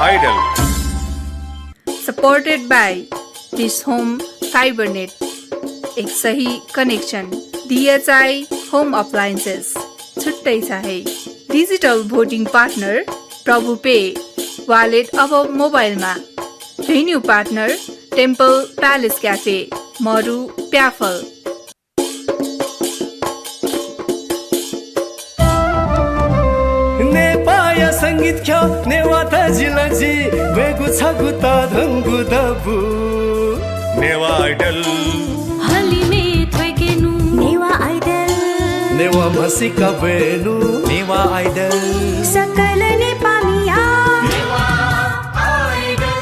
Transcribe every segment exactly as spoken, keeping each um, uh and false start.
Idol। Supported by Dish Home Fibernet, एक सही connection। DHI Home Appliances, छुट्टै छ है। Digital voting partner प्रभु पे, wallet अब मोबाइलमा। Venue partner Temple Palace Cafe, मरु प्याफल। नेपाःया संगीत ख्यः नेवाः तजिलजि ब्वयेगु छगू तःधंगु दबू। नेवाः Idol। हलिमय् थ्वय्केनु। नेवाः Idol। नेवाः म्हसीका ब्वयेनु। नेवाः Idol। सकल नेपाःमिया। नेवाः Idol।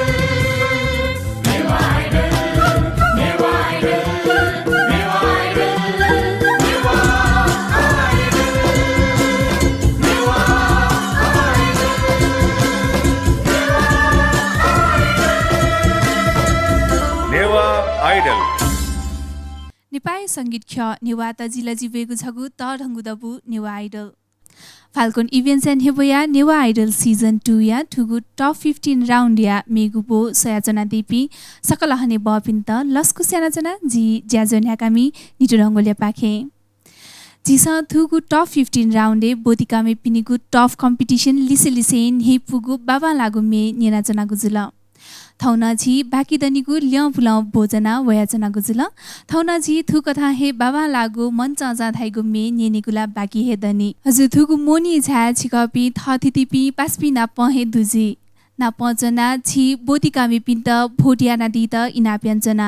नेपाःया संगीत ख्यः नेवाः तजिलजि ब्वयेगु छगू तःधंगु दबू नेवाः Idol। Falcon Events-या न्ह्यब्वया नेवाः Idol season two-या थुगु top fifteen round-या मेगु ब्व स्वयाच्वनादीपिं सकल हनेबहःपिन्त लसकुस यानाच्वना। जि ज्याझ्वः न्ह्याकामि नितु डंगोलयापाखें। झीसं थुगु top fifteen round-य् ब्वतिकामिपिनिगु tough competition लिसे लिसें न्ह्यइपुगु बाबांलाःगु म्ये न्यनाच्वनागु जुल। थौं नं झी बाकि दनिगु ल्यंपुलं ब्वज्वना वयाच्वनागु जुल। थौं नं झी थुकथं हे बाबांलाःगु मन चंचं धाइगु म्ये न्यनेगु ला बाकि हे दनि। हजुर, थुगु मोहनी झाय् छिकपिं थःथितिपिं पासापिं नाप हे दु जुइ। नाप च्वनाः झी ब्वतिकामिपिन्त vote यानादीत इनाप यानाच्वना।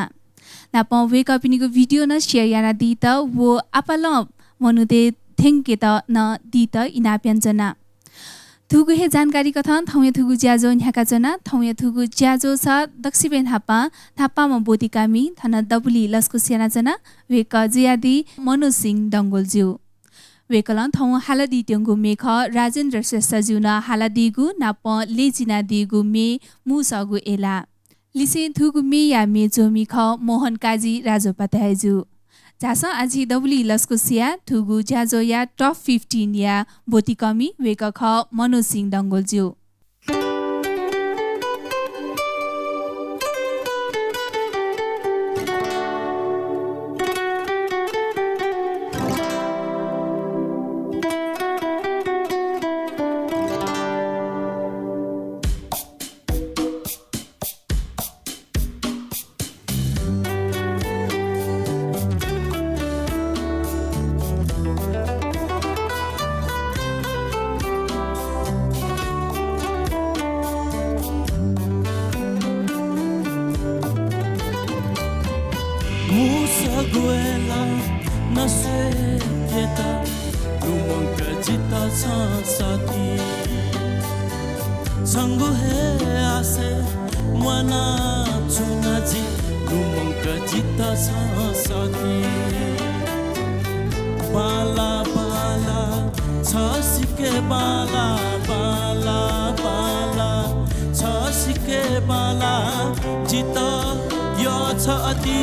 नाप वय्कःपिनिगु video नं share यानादीत व आपालं मनूतय् थ्यंकेत नं दीत इनाप यानाच्वना। थुगु हे जानकारी कथं थौंया थुगु ज्याझ्वः न्ह्याकाच्वना। थौंया थुगु ज्याझ्वःस दक्वसिबें न्हापां न्हापांम्ह ब्वतिकामि थन दबुलिइ लसकुस यानाच्वना। वय्कः जुयादी मनोज सिंह डंगोल ज्यू। वय्कलं थौं हालादीत्यंगु म्ये खः राजेन्द्र श्रेष्ठज्यूं नं हालादीगु नाप लय् चिनादीगु म्ये मूसःगु एला। लिसें थुगु म्येया म्ये च्वमि खः मोहन काजी राजोपाध्यायज्यू। झासँ आः झी दबुलिइ लसकुस याये थुगु ज्याझ्वःया top fifteen-या ब्वतिकामि, वय्कः खः मनोज सिंह डंगोलज्यू। मूसःगु एला नस्वय्केत लुमंक जितः छं सःति। छंगु हे आशय् म्वानाच्वना जि, लुमंक जितः छं सःति। बांला बांला छ सिक्क बांला, बांला बांला छ सिक्क बांला जितः यः छ अति।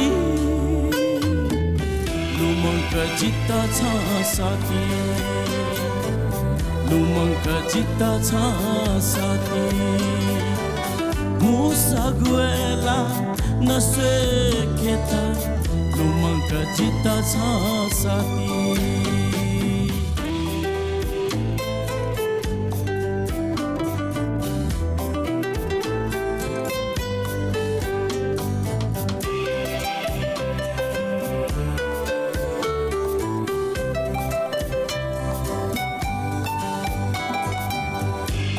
लुमंक जितः छं सःति, लुमंक जितः छं सःति। मूसःगु एला नस्वय्केत लुमंक जितः छं सःति।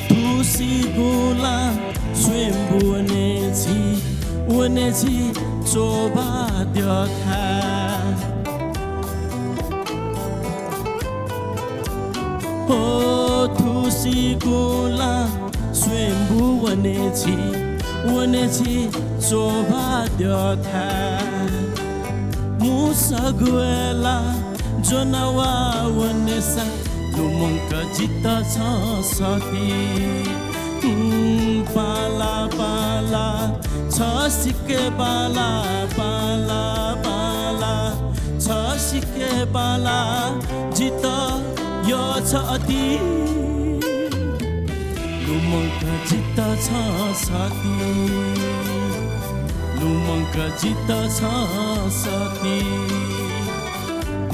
थुसिगु ला स्वयम्भू वने झी, वने झी च्वभा द्यःथाय्। हो थुसिगु ला स्वयम्भू वने झी, वने झी च्वभा द्यःथाय्। मूसःगु एला ज्वना वा वनेसा लुमंक जितः छं सःति। उम्, बांला बांला छ सिक्क बांला, बांला बांला छ सिक्क बांला जितः यः छ अति। लुमंक जितः छं सःति, लुमंक जितः छं सःति।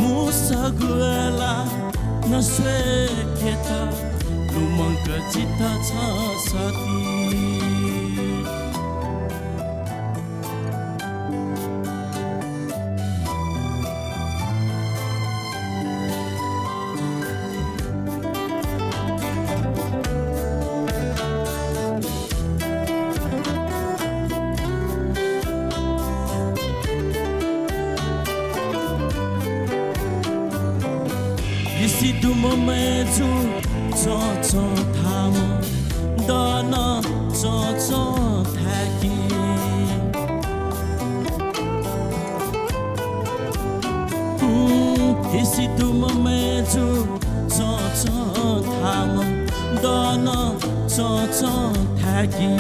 मुसगु ला नस्वय्केत लुमंक जितः छं सःति। हिसि दुम्ह मय्जु चंचं थाःम्ह दँ नं चंचं थाय्की। हुँ, हिसि दुम्ह मय्जु चंचं थाःम्ह दँ नं चंचं थाय्की।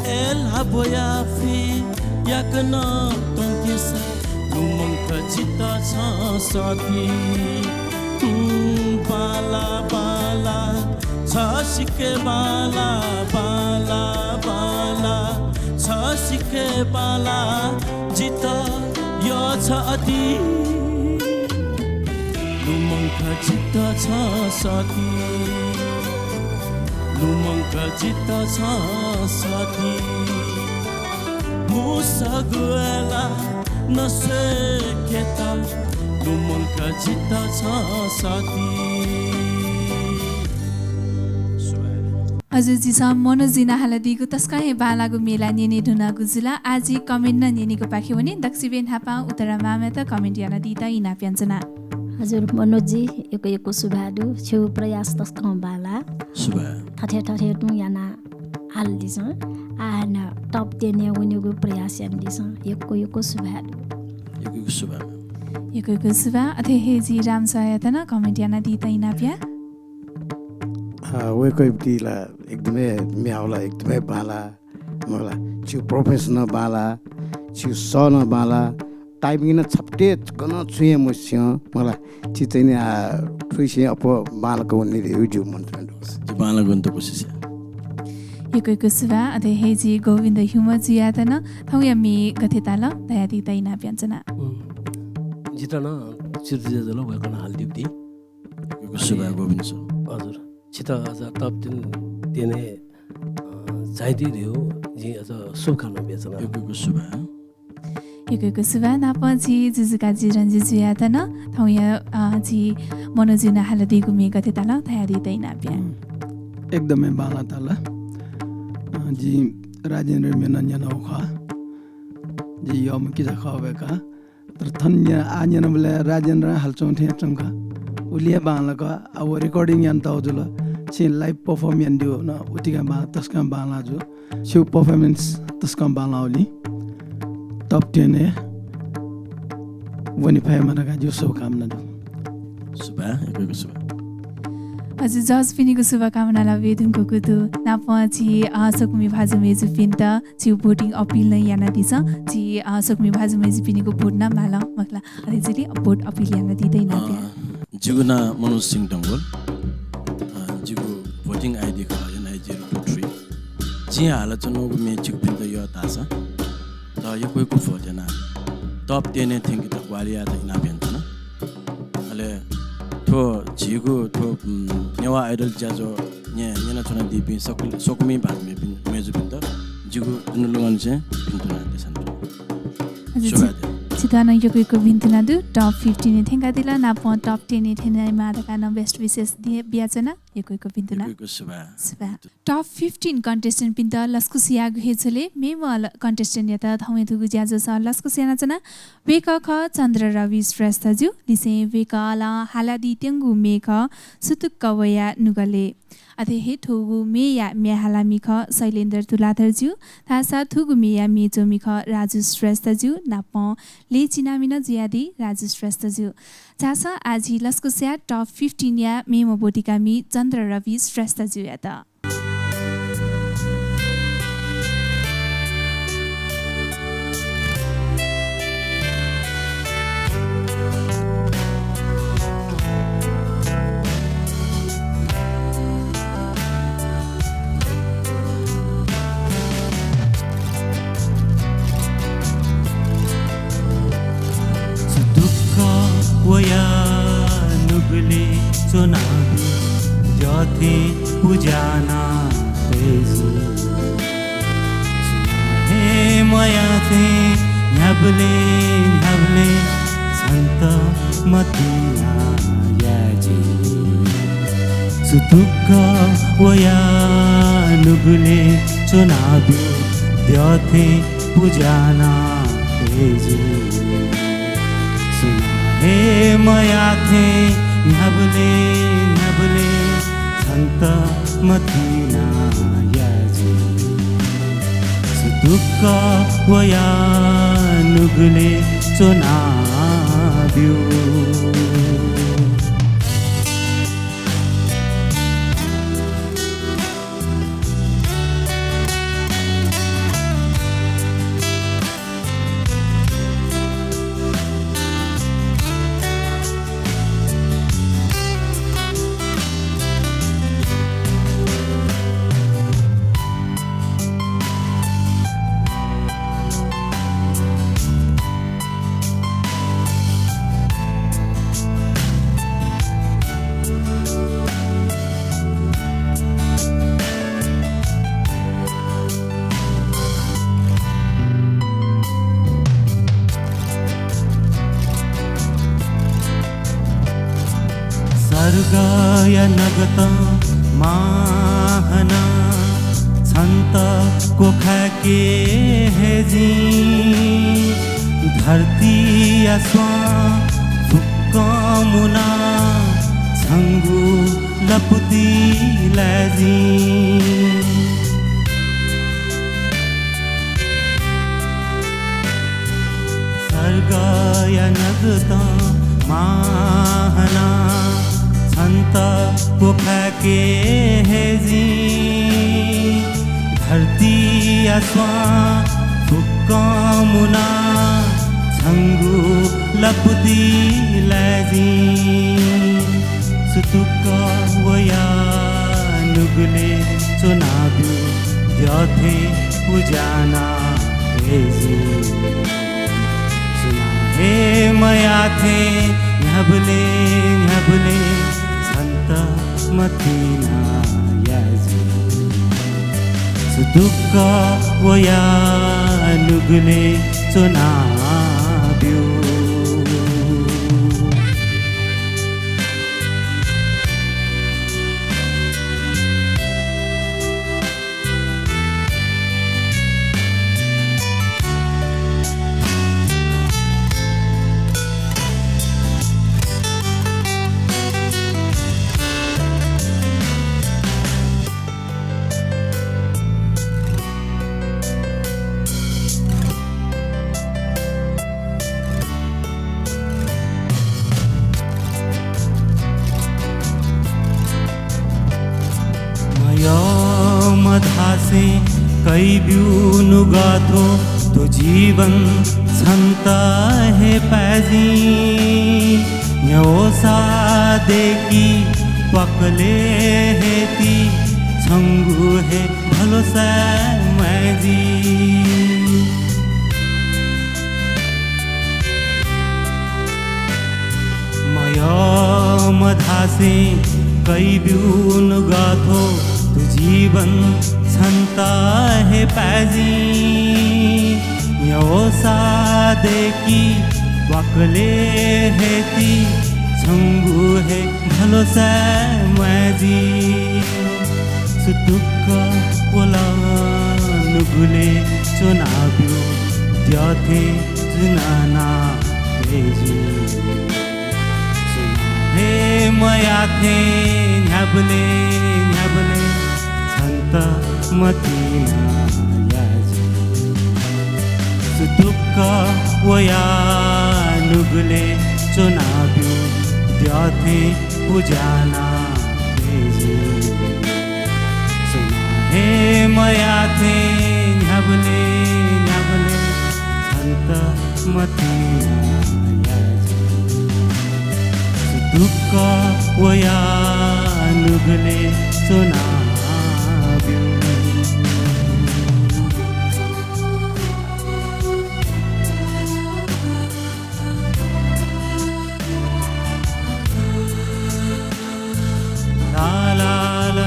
अय् ला ब्वया फुइ याकनं त्वंकेसा लुमंक जितः छं सःति। हुँ, बांला, बांला, छ सिक्क बांला, बांला, बांला, छ सिक्क बांला, जितः यः छ अति। लुमंक जितः छं सःति, लुमंक जितः छं सःति। मुसगु ला नस्वय्केत लुमंक जितः छं सःति। हजुर, झीसं मनोजजुं हालादीगु तसकं हे बांलाःगु म्ये ला न्यने धुनागु जुल। आः झी comment नं न्यनेगु पाखे वने। दक्वसिबें न्हापां उत्तरा ma'am-यात comment यानादीत इनाप यानाच्वना। हजुर, मनोजजु, यक्व यक्व सुभाय् दु। छिगु प्रयास तसकं बांलाः। सुभाय्। थथे थथे तुं याना हालादिसँ। आः हानं top ten-य् वनेगु प्रयास यानादिसँ। यक्व यक्व सुभाय् दु। यक्व यक्व सुभाय्। यक्व यक्व सुभाय्। अथे हे झी राम सरयात नं comment यानादीत इनाप या। अ, वय्कःयागु ला एकदमै म्ये ला एकदमै बांलाः। मला, छिगु profession नं बांलाः, छिगु सः नं बांलाः, timing नं छपटे गनं छुं हे मस्यं, मला, छि चाहिँ नि, आ, थुइसे अप्वः बांलाक वने धइगु जिगु मन्तव्य दु। जि बांलाक वनेत कोसिस याये। यक्व यक्व सुभाय्। अथे हे झी गोविन्द ह्युमजुयात नं थौंया म्ये गथे ताल धयादीत इनाप यानाच्वना। उम्, जितः नं चित्त जुयाः जुल, वय्कलं हालादीगु दु। यक्व यक्व सुभाय् गोविन्द सर। हजुर। छितः अझ top ten, ten-य्, अ, झायादी धइगु जिं अझ शुभकामना बियाच्वना। यक्व यक्व सुभाय्। यक्व यक्व सुभाय्। नापं झी जुजुकाजी रञ्जितजुयात नं थौंया, अ, झी मनोजजुं हालादीगु म्ये गथे ताल धयादीत इनाप या। उम्, एकदमै बांलाः ताल। अ, जिं राजेन्द्रया म्ये नं न्यनागु खः। जि यःम्ह किजा खः वय्कः। तर थन न्य-, आः न्यनाबलय् राजेन्द्रं हालाच्वंगु थें च्वंक। उलि हे बांलाक, आः व recording यानातःगु जुल। छिं live perform यानादीगु नं उतिकं बां-, तसकं बांलाः जू। छिगु performance तसकं बांलाः उलि। Top ten-य् वने फयेमा धकाः जिगु शुभकामना दु। सुभाय्, यक्व यक्व सुभाय्। हजुर, judge-पिनिगु शुभकामना ला ब्वये धुंकूगु दु। नापं झी, अ, स्वकुमि भाजु मय्जुपिन्त झीगु voting appeal नं यानादिसँ। झी, अ, स्वकुमि भाजु मय्जुपिनिगु vote नं माल, मखु ला। अथे जुलिं vote appeal यानादीत इनाप या। अ, जिगु नां मनोज सिंह डंगोल। अ, जिगु voting I D खः N I zero two three। जिं हालाच्वनागु म्ये छिकपिन्त यः धाःसा, त यक्व यक्व vote यानाः top ten-य् थ्यंकेत ग्वाहालि यायेत इनाप यानाच्वना। अले थ्व झीगु थ्व, उम्, नेवाः Idol ज्याझ्वः न्य-, न्यनाच्वनादीपिं सकल, स्वकुमि भाजु मय्जु-, मय्जुपिन्त जिगु दुनुगलंनिसें भिन्तुना देछानाच्वना। हजुर, सुभाय् छि-, दु। छितः नं यक्व यक्व भिन्तुना दु। Top fifteen-य् थ्यंकादिल, नापं top ten-य् थ्यनेमाः धकाः नं best wishes दि-, बियाच्वना। यक्व यक्व भिन्तुना। यक्व यक्व सुभाय्। सुभाय्। Top fifteen contestant-पिन्त लसकुस यायेगु हे झ्वलय् मेम्ह ल-, contestant-यात थौंया थुगु ज्याझ्वलय् लसकुस यानाच्वना। वय्कः खः चन्द्र रवि श्रेष्ठजु। लिसें वय्कलं हालादीत्यंगु म्ये खः सुतुक्क वया नुगलय्। अथे हे थुगु म्येया म्ये हालामि खः शैलेन्द्र तुलाधरजु। धाःसा थुगु म्येया म्ये च्वमि खः राजु श्रेष्ठजु। नापं लय् चिनामि नं जुयादी राजु श्रेष्ठजु। झासँ आः झी लसकुस याये top fifteen-या मेम्ह ब्वतिकामि चन्द्र रवि श्रेष्ठजुयात। पुज्याना तये जि। सुनां हे मयाः थें न्ह्याबलें न्ह्याबलें छन्त मतिना याये जि। सुतुक्क वया नुगलय् च्वनाब्यु द्यः थें पुज्याना तये जि। सुनां हे मयाः थें न्ह्याबलें न्ह्याबलें छन्त मतिना याये जि। सुतुक्क वया नुगलय् च्वनाब्यु। सर्गया नगतं मां हनाः छन्त क्वखाय्के हे जिं। धर्तीया स्वां फुक्कं मुनाः छंगु लपुति लाये जिं। सर्गया नगतं मां हनाः छन्त क्वखाय्के हे जिं। धर्तीया स्वां फुक्कं मुनाः छंगु लपुति लाये जिं। सुतुक्क वया नुगलय् च्वनाब्यु द्यः थें पुज्याना तये जि। सुनां हे मयाः थें न्ह्याबलें न्ह्याबलें छन्त मतिना याये जि। सुतुक्क वया नुगलय् च्वनाब्यु। मयः मधासें कइब्यु नुगः थ्व, थ्व जीवन छन्त हे पाये जिं। न्ह्यवसा दय्की प्वाकलय् हयेति छंगु हे भलसाय् म्वाये जि। मयः मधासें कइब्यु नुगः थ्व, थ्व जीवन छन्त हे पाये जिं। न्ह्यवसा दय्की प्वाकलय् हयेति छंगु हे भलसाय् म्वाये जि। सुतुक्क वल नुगलय् च्वनाब्यु द्यः थें जुनाना तये जि। सुनां हे मयाः थें न्ह्याबलें न्ह्याबलें छन्त मतिना याये जि। सुतुक्क वया नुगलय् च्वनाब्यु द्यः थें पुज्याना तये जि। सुनां हे मयाः थें न्ह्याबलें न्ह्याबलें छन्त मतिना याये जि। सुतुक्क वया नुगलय् च्वनाब्यु। ला ला ला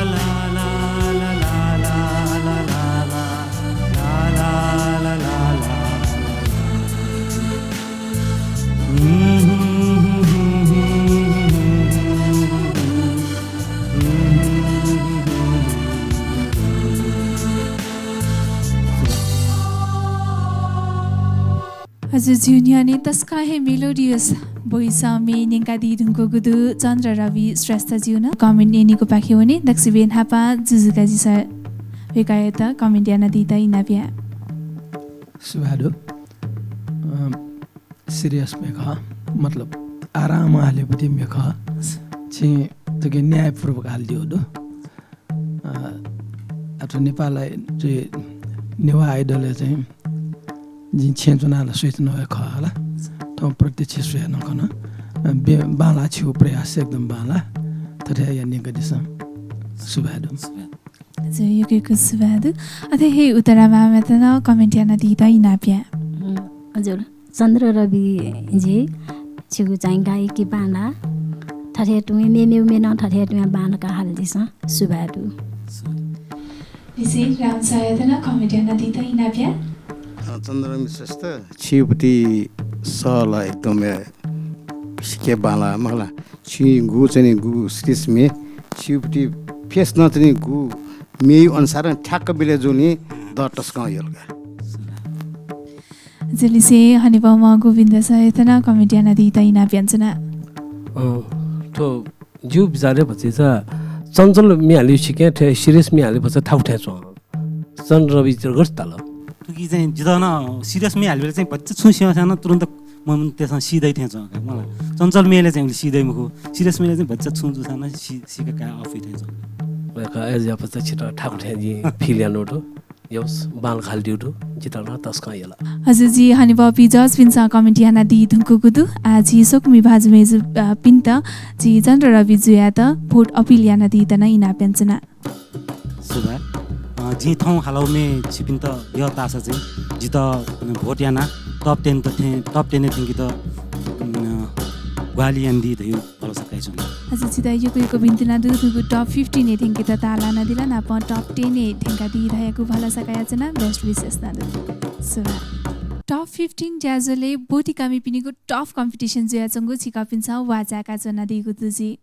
हजुर, ज्यू न्ह्यःने तसकं हे melodious voice म्ये न्यंकादी धुंकूगु दु चन्द्र रवि श्रेष्ठज्यूं। Comment न्यनेगु पाखे वने, दक्वसिबें न्हापां जुजुकाजीस वय्कःयात comment यानादीत इनाप या। सुभाय् दु। अ, serious म्ये खः, मतलब आराम हालेपति म्ये खः। छिं थुके न्यायपूर्वक हालादिउ दु। अ, अथे नेपालय् चाहिँ नेवाः Idol-य् चाहिँ जिं छेँ च्वनाः ला स्वयाच्वनागु हे खः ला। थौं प्रत्यक्ष स्वया नं खन। अ, बे-, बांलाः, छिगु प्रयास एकदम बांलाः। थथे यानाः न्यंकादिसँ। सुभाय् दु। हजुर, यक्व यक्व सुभाय् दु। अथे हे उत्तरा ma'am-यात नं comment यानादीत इनाप या। हजुर। चन्द्र रविजी, छिगु चाहिँ गायकी बांलाः। थथे तुं मेमेगु म्ये नं थथे तुं बांलाक हालादिसँ। सुभाय् दु। लिसें राम सरयात नं comment यानादीत इनाप या। अ, चन्द्र रवि श्रेष्ठ, छिगु पति सः ला एकदम हे सिक्क बांलाः मखु ला। छिगु चाहिँ नि गु serious म्ये, छिगु पति face नं चाहिँ नि गु म्येयु अनुसार ठ्याक्क मिले जूगुलिं द तसकं यल का। लिसें हनेबहःम्ह गोविन्द सरयात नं comment यानादीत इनाप यानाच्वना। अँ, थ्व जिगु बिचारय् भचा चञ्चल म्ये हाले सिक्क थें serious म्ये हाले भचा थाकु थें च्वं। चन्द्र रविजुं गथे धाल? थुकी चाहिँ जितः नं serious म्ये हालेबलय् चाहिँ भचा छुं स्यंसां नं तुरुन्त मनूतय्सं सी दइ थें च्वं का। मला चञ्चल म्येलय् चाहिँ उलि सी दइ मखु, serious म्येलय् चाहिँ भचा छुं जूसां नं सी, सीका काये अःपुइ थें च्वं। वय्कः अय् जुयाः भचा छितः थाकु थें जिं feel यानागु दु। यस, बांलाक हालादिउ दु, जितः नं तसकं यल। हजुर, झी हनेबहःपिं judge-पिन्सं comment यानादी धुंकूगु दु। आः झी स्वकुमि भाजु मय्जु, अ, पिन्त झी चन्द्र रविजुयात vote appeal यानादीत नं इनाप यानाच्वना। सुभाय्। अ, जिं थौं हालागु म्ये छिपिन्त यःतासा चाहिँ जितः vote यानाः top ten त थें, top ten-य् थ्यंकेत, अ, ग्वाहालि यानादी धइगु भलसा कयाच्वना। हजुर, छितः यक्व यक्व भिन्तुना दु, थुगु top fifteen-य् थ्यंकेत ताःलानादिल, नापं top ten-य् थ्यंकादी धयागु भलसा कयाच्वना, best wishes नं दु। सुभाय्। Top fifteen ज्याझ्वलय् ब्वतिकामिपिनिगु tough competition जुयाच्वंगु छिकपिन्सं वाः चाय्काच्वनादीगु दु जुइ।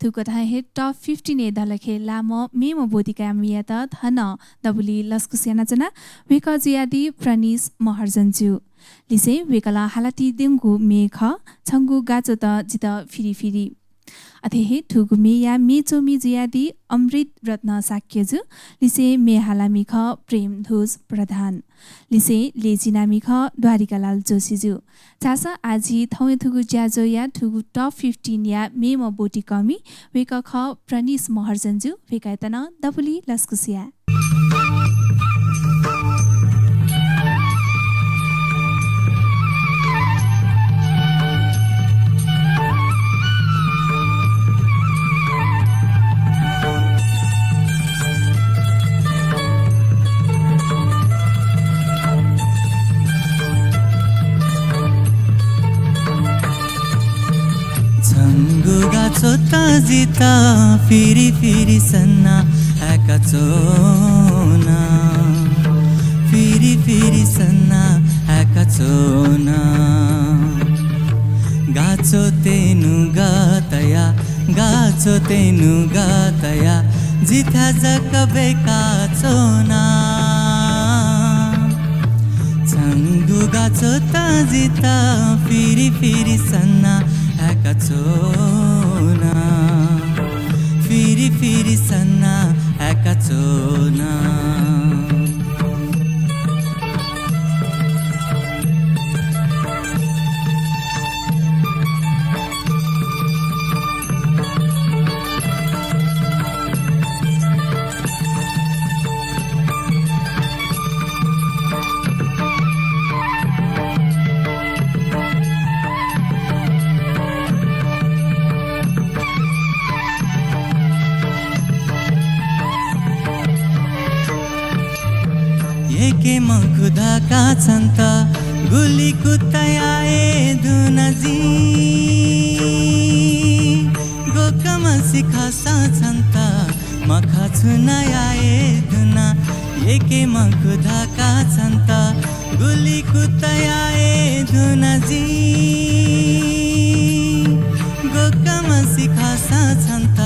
थुकथं हे top fifteen-य् दलखे लाःम्ह मेम्ह ब्वतिकामियात थन दबुलिइ लसकुस यानाच्वना। वय्कः जुयादी प्रनिस महर्जनजु। लिसें वय्कलं हालादीत्यंगु म्ये खः, छंगु गाच्वत जितः फिरि फिरि। अथे हे थुगु म्येया म्ये च्वमि जुयादी अमृत रत्न शाक्यजु। लिसें म्ये हालामि खः प्रेमध्वज प्रधान। लिसें लय् चिनामि खः द्वारिकालाल जोशीजु। झासँ आः झी थौंया थुगु ज्याझ्वःया थुगु top fifteen-या मेम्ह ब्वतिकःमि वय्कः खः प्रनिस महर्जनजु, वय्कःयात नं दबुलिइ लसकुस या। छंगु गाच्वतं जितः फिरि फिरि सना हाय्काच्वना, फिरि फिरि सना हाय्काच्वना। गाच्वतय् नुगः तयाः, गाच्वतय् नुगः तयाः जिथाय् जक ब्वय्काच्वना। छंगु गाच्वतं जितः फिरि फिरि सना हाय्काच्वना, फिरि फिरि सना हाय्काच्वना। यय्के मखु धकाः छन्त गुलि कुतः याये धुन जिं। ग्वकम्ह सिखसं छन्त मखा छुं नं याये धुन। यय्के मखु धकाः छन्त गुलि कुतः याये धुन जिं। ग्वकम्ह सिखसं छन्त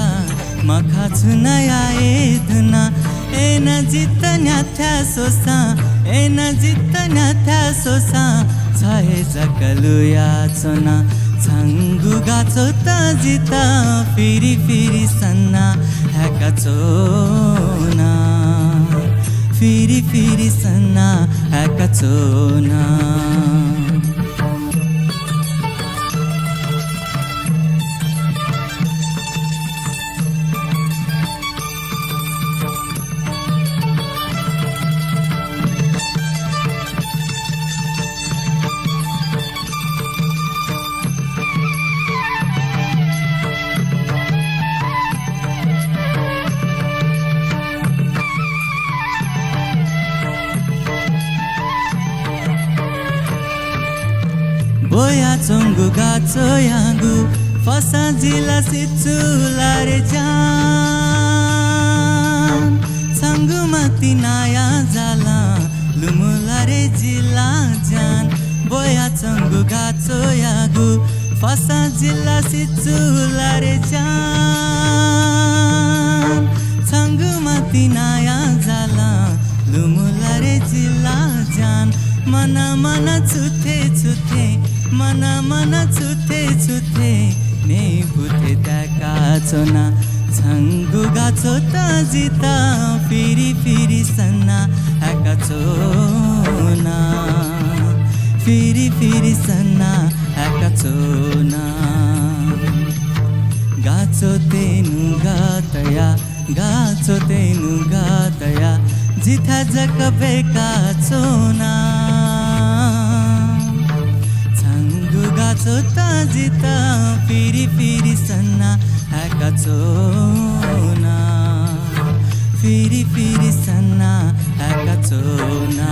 मखा छुं नं याये धुन। अय्नं जितः न्ह्याथाय् स्वःसां, अय्नं जितः न्ह्याथाय् स्वःसां छ थथे जक लुयाच्वना, छंगु गाच्वःत जितः फिरि फिरि सना हाय्काच्वना, फिरि फिरि सना हाय्काच्वना। ब्वयाच्वंगु गाच्वःयागु फसां जिला सिचुला रे जान। छंगु मतिनाया जालं लुमुला रे जिला जान। ब्वयाच्वंगु गाच्वःयागु फसां जिला सिचुला रे जान। छंगु मतिनाया जालं लुमुला रे जिला जान। मना मना छु थें छु थें, मना मना छु थें छु थें, न्हय् भुथें ताय्काच्वना। छंगु गाच्वःत जितः फिरि फिरि सना हाय्काच्वना, फिरि फिरि सना हाय्काच्वना। गाच्वःतय् नुगः तया, गाच्वःतय् नुगः तया, जिथाय् जक ब्वय्काच्वना। छंगु गाच्वःत जितः फिरि फिरि सना हाय्काच्वना, फिरि फिरि सना हाय्काच्वना।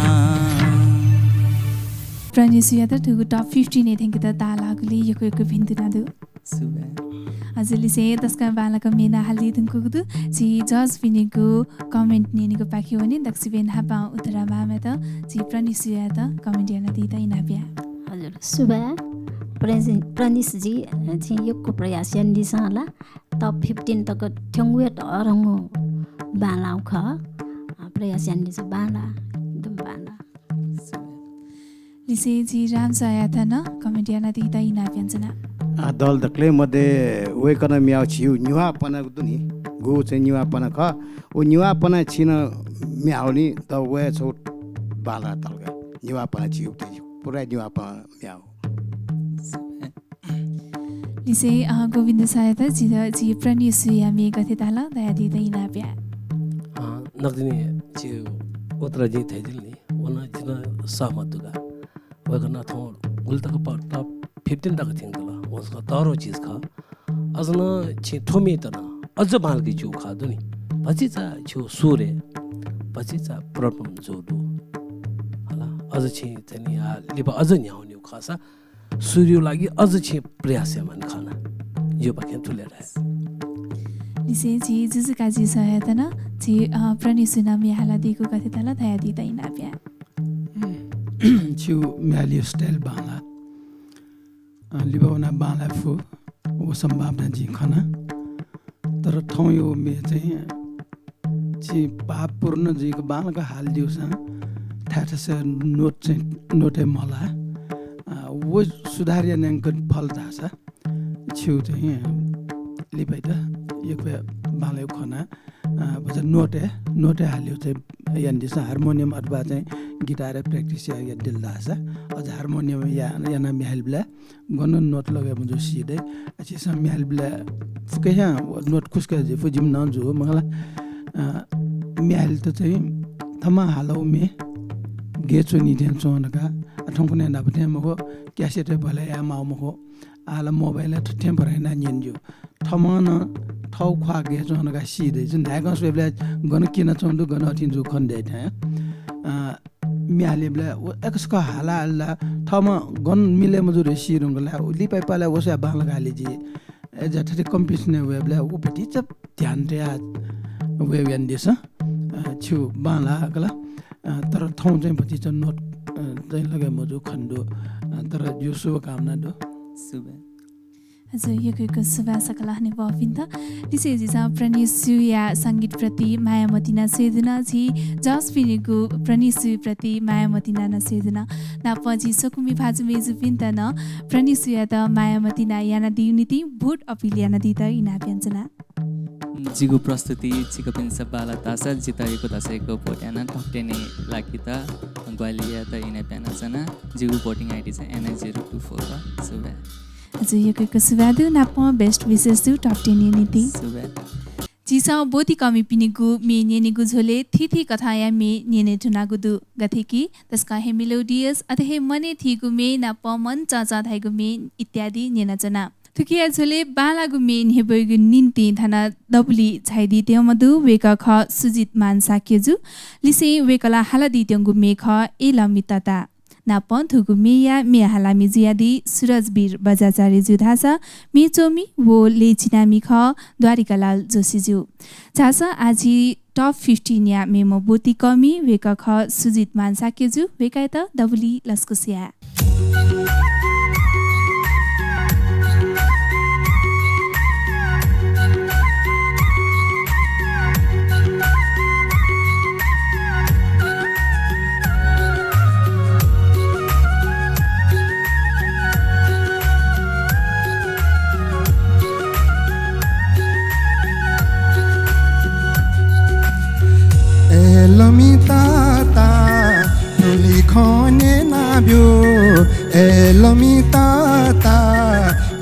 प्रणेशुयात थुगु top fifteen-य् थ्यंकेत ताःलाःगुलिं यक्व यक्व भिन्तुना दु। सुभाय्। हजुर, लिसें तसकं बांलाक म्ये नं हालादी धुंकूगु दु। झी judge-पिनिगु comment न्यनेगु पाखे वने। दक्वसिबें न्हापां उत्तरा ma'am-यात झी प्रणेशुयात comment यानादीत इनाप याये। हजुर, सुभाय्। प्रणेश, प्रणेशजी, छिं यक्व प्रयास यानादीसां ला top fifteen तक थ्यंगु हे तःधंगु बांलाःगु खः। अ, प्रयास यानादीसां बांला, एकदम बांला। लिसें झी राम सरयात नं comment यानादीत इनाप यानाच्वना। आ, दल दकलय् मध्ये वय्कलं म्याःगु झीगु निभाःपनागु दु नि, गु चाहिँ निभाःपना खः। व निभाःपना छिनं म्याःगु नि, द वय् छगू बांलाः तल का। निभाःपना झीगु, पुरा निभाःपना म्याःगु। लिसें, अ, गोविन्द सरयात झी, झी प्रणेशुया म्ये गथे ताल धयादीत इनाप याये। अ, नकतिनि झी उत्तरा जिं धयादिल नि, व नं जिं नं सहमत दु का। वय्कलं थौं गुलि तक प-, top fifteen तक थ्यंकल, व छकः तःधंगु चिज खः। अझ नं छिं थ्व म्येत नं अझ बांलाक ज्यू खः दु नि। भतिचा छिगु सुरय् भतिचा problem जू दु। हला, अझ छिं थनि आ लिपा अझ न्ह्याः वनेगु खःसा सुरया लागि अझ छिं प्रयास यायेमानि खः नं। जिगुपाखें थुलि धाये। लिसें झी जुजुकाजी सरयात नं झी, अ, प्रणेशुं म्ये हालादीगु गथे ताल धयादीत इनाप याये। छिगु म्ये हालेगु style बांलाः। अ, लिपा वनाः बांलाये फु, व सम्भावना जिं खना। तर थौंयागु म्ये चाहिँ झी भावपूर्ण जुइक बांलाक हालादिउसां थाय् थासय् note चाहिँ, note-य् मलाः। अ, व सुधार यानागु फल धाःसा छिगु चाहिँ लिपायात यक्व बांलाःगु खना। अ, भचा note-य्, note-य् हालेगु चाहिँ यानादिसँ। हार्मोनियम अथवा चाहिँ गिटारय् practice या, यानादिल धाःसा अझ हार्मोनियम या, यानाः म्ये हालेबलय् गन note लगे मजू सी दइ। आ, झीसं म्ये हालेबलय् फुक्कं हे note खुसके जुइ फु, जिमि नं जू, मखु ला। अ, म्ये हालेत चाहिँ थम्हं हालागु म्ये गय् च्वनी थें च्वं धकाः, आ, थौंकन्हय् न्हापा थें मखु, cassette-य् भलय् याये माः मखु। आः ला mobile-य् थुथें भरय् यानाः न्यने ज्यू। थःम्हं नं थःगु ख्वाः गय् च्वं धकाः सी दइ। न्हाय्कं स्वयेबलय् गन क्यनाच्वंगु दु, गन अथें जू खने दइ थें। अ, म्ये हालेबलय् व एकसक हाला हाला थःम्हं गन मिले मजू धकाः सी धुंकल, व लिपायात व स्वयाः बांलाक हाले जुइ। अय्‌जुयाः थथे competition-य् वयेबलय् व भतिचा ध्यान तयाः वये यानादिसँ। अ, छिगु बांलाः का ला। अ, तर थौं चाहिँ भतिचा note, अ, चाहिँ लगे मजू खने दु। अ, तर जिगु शुभकामना दु। शुभ। हजुर, यक्व यक्व सुभाय् सकल हनेबहःपिन्त। लिसें झीसं प्रनिशुया संगीतप्रति माया मतिना स्वये धुन, झी जजपिनिगु प्रनिशुप्रति माया मतिना नं स्वये धुन। नापं झी स्वकुमि भाजु मय्‌जुपिन्त नं प्रनिशुयात माया मतिना यानादीगु निंतिं vote appeal यानादीत इनाप यानाच्वना। जिगु प्रस्तुति छिकपिन्सं बांलात धाःसा जितः यक्व धाःसा यक्व vote यानाः top ten-य् लाकेत ग्वाहालि यायेत इनाप यानाच्वना। जिगु voting ID चाहिँ N I zero two four खः। सुभाय्। हजुर, यक्व यक्व सुभाय् दु, नापं best wishes दु top ten-या निंतिं। सुभाय्। झीसं ब्वतिकःमिपिनिगु म्ये न्यनेगु झ्वलय् थीथी कथंया म्ये न्यने धुनागु दु, गथे कि तसकं हे melodious, अथे हे मनय् थीगु म्ये नापं मन चंचं धाइगु म्ये इत्यादि न्यनाच्वना। थुकिया झ्वलय् बांलाःगु म्ये न्ह्यब्वयेगु निंतिं थन दबुलिइ झायादीत्यंम्ह दु। वय्‌कः खः सुजित मान शाक्यजु। लिसें वय्‌कलं हालादीत्यंगु म्ये खः ए लमिताता। नापं थुगु म्येया म्ये हालामि जुयादी सुरजवीर बज्राचार्यजु धाःसा म्ये च्वमि व लय् चिनामि खः द्वारिकालाल जोशीजु। झासँ आः झी top fifteen-या मेम्ह ब्वतिकःमि, वय्‌कः खः सुजित मान शाक्यजु, वय्‌कःयात दबुलिइ लसकुस याये। ए लमिताता, थुलि खँ न्यनाब्यु। ए लमिताता,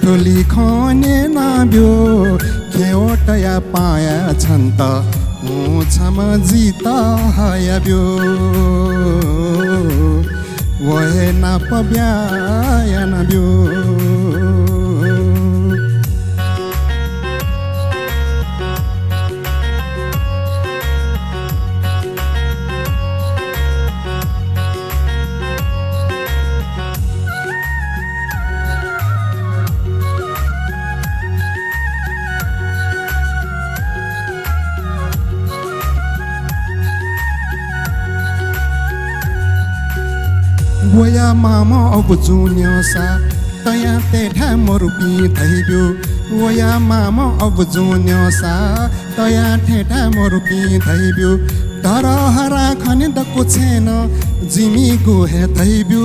थुलि खँ न्यनाब्यु। खेवतया पाया छन्त, उ छम्ह जित हयाब्यु। व हे नाप ब्या यानाब्यु। वया मामं अबु जून्यंसा तयां तयेथाय् मरुपिं धइब्यु। वया मामं अबु जून्यंसा तयां तयेथाय् मरुपिं धइब्यु। धरहरा खने दक्व छेँ नं जिमिगु हे धइब्यु।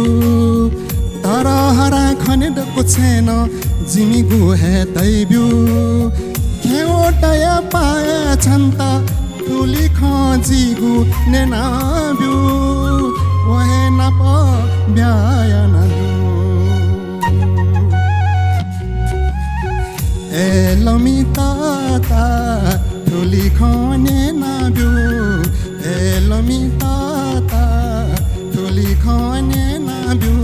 धरहरा खने दक्व छेँ नं जिमिगु हे धइब्यु। खेवतया पाया छन्त थुलि खँ जिगु न्यनाब्यु। व हे नाप ब्या यानाब्यु। ए लमिताता, थुलि खँ न्यनाब्यु। ए लमिताता, थुलि खँ न्यनाब्यु।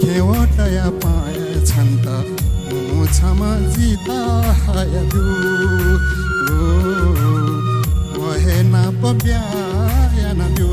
खेवतया पाया छन्त उ छम्ह जित हयाब्यु। व हे नाप ब्या यानाब्यु।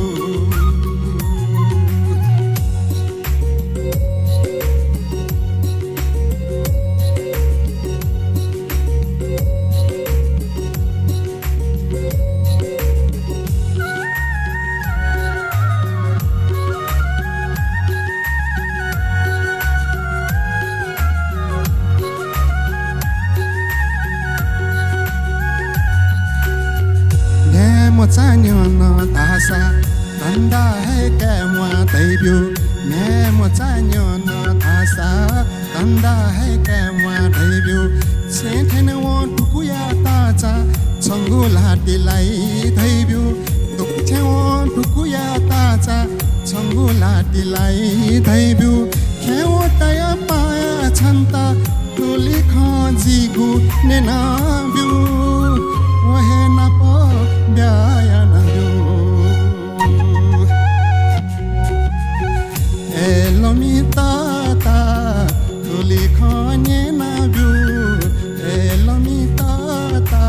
म्ये मचा न्यन धाःसा धन्दा हे काये म्वाः धइब्यु। म्ये मचा न्यन धाःसा धन्दा हे काये म्वाः धइब्यु। छेँ थ्यनेवं थुकुया ताःचा छंगु ल्हातिइ लाइ धइब्यु। थें वं थुकुया ताःचा छंगु ल्हातिइ लाइ धइब्यु। खेवतया पाया छन्त थुलि खँ जिगु न्यनाब्यु। व हे नाप ब्या यानाब्यु। ए लमिताता, थुलि खँ न्यनाब्यु। ए लमिताता,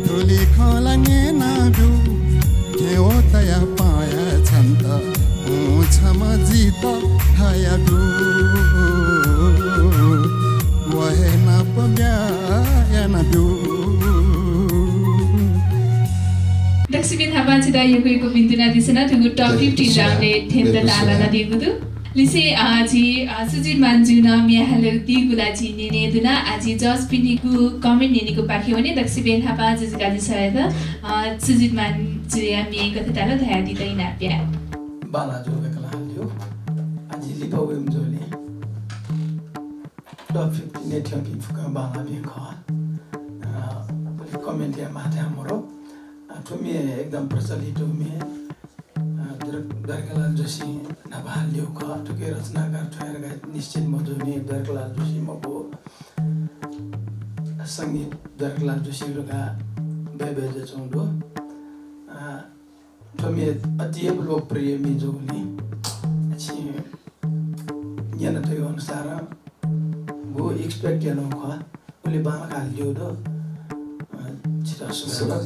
थुलि खँ ला न्यनाब्यु। खेवतया पाया छन्त उ छम्ह जित हयाब्यु। व हे नाप ब्या यानाब्यु। दक्वसिबें न्हापां छितः यक्व यक्व भिन्तुना दिसें थुगु top fifty round-य् थ्यनेत ताःलानादीगु दु। लिसें, अ, झी, अ, सुजित मानजुं म्ये हालादीगु ला झी न्यने धुन। आः झी judge पिनिगु comment न्यनेगु पाखे वने। दकसिबें न्हापां जुजुकाजी सरयात, अ, सुजित मानजुया म्ये गथे ताल धयादीत इनाप याये। बांलाः जूगु वय्कलं हालादीगु। आः झी लिपा वयेगु जूगुलिं top fifteen-य् थ्यंपिं फुक्कं बांलाःपिं खः। अ, उलि comment यायेमाः धयागु मरु। अ, थ्व म्ये एकदम प्रचलित म्ये। अ, द्वार-, द्वारिकालाल जोशीं न्हापा हालादीगु खः। थुकी रचनाकार थ्व हे धकाः निश्चित मजूनि, द्वारिकालाल जोशी मखु। संगीत द्वारिकालाल जोशी धकाः बय्बय् जुयाच्वंगु दु। अ, थ्व म्ये अति हे लोकप्रिय म्ये जूगुलिं छिं न्यनातःगु अनुसार गु expect यानागु खः, उलि बांलाक हालादीगु दु। अ, छितः सुभाय्।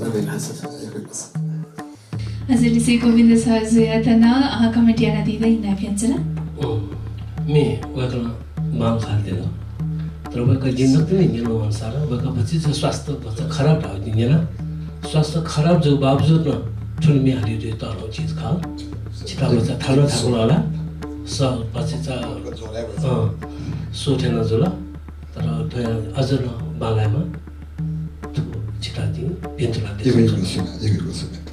हजुर, लिसें गोविन्द सरजुयात नं, अ, comment यानादीत इनाप यानाच्वना। अँ, म्ये वय्कलं बांलाक हालादिल। तर वय्कः जिं नकतिनि न्यनागु अनुसार वय्कः भतिचा स्वास्थ्य भचा खराब धाःगु जिं न्यना। स्वास्थ्य खराब जूगु बावजुद नं थ्व म्ये हालादीगु तःधंगु चिज खः। छितः भचा थाकुगु ला, स भतिचा, अँ, स्व थें नं जुल। तर थ्व अझ नं बांलायेमा। थ्व छितः जिं भिन्तुना देछानाच्वना।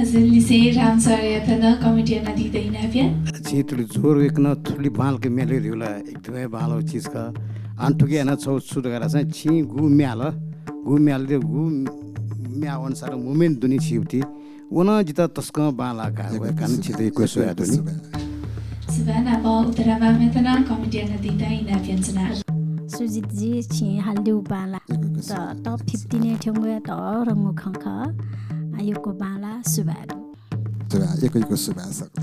हजुर, लिसें राम सरयात नं comment यानादीत इनाप याये। छिं थुलि जोर वय्कलं थुलि बांलाक म्ये हालादीगु ला एकदमै बांलाःगु चिज खः। अन थुकी यानाः छगू छु धकाः धाःसा छिं गु म्ये हाल, गु म्ये हाल, गु म्ये अनुसार moment दुनि छिगु ति। व नं जितः तसकं बांलाः का। वय्कलं छितः यक्व सुभाय् दु नि। सुभाय् नापं उत्तरा ma'am-यात नं comment यानादीत इनाप यानाच्वना। सुजित जी, छिं हालादीगु बांलाः। यक्व यक्व त सुभाय्। Top fifteen-य् थ्यंगु हे तःधंगु खँ खः। आ, यक्व बांलाः, सुभाय् दु। सुभाय्, यक्व यक्व सुभाय् सकल।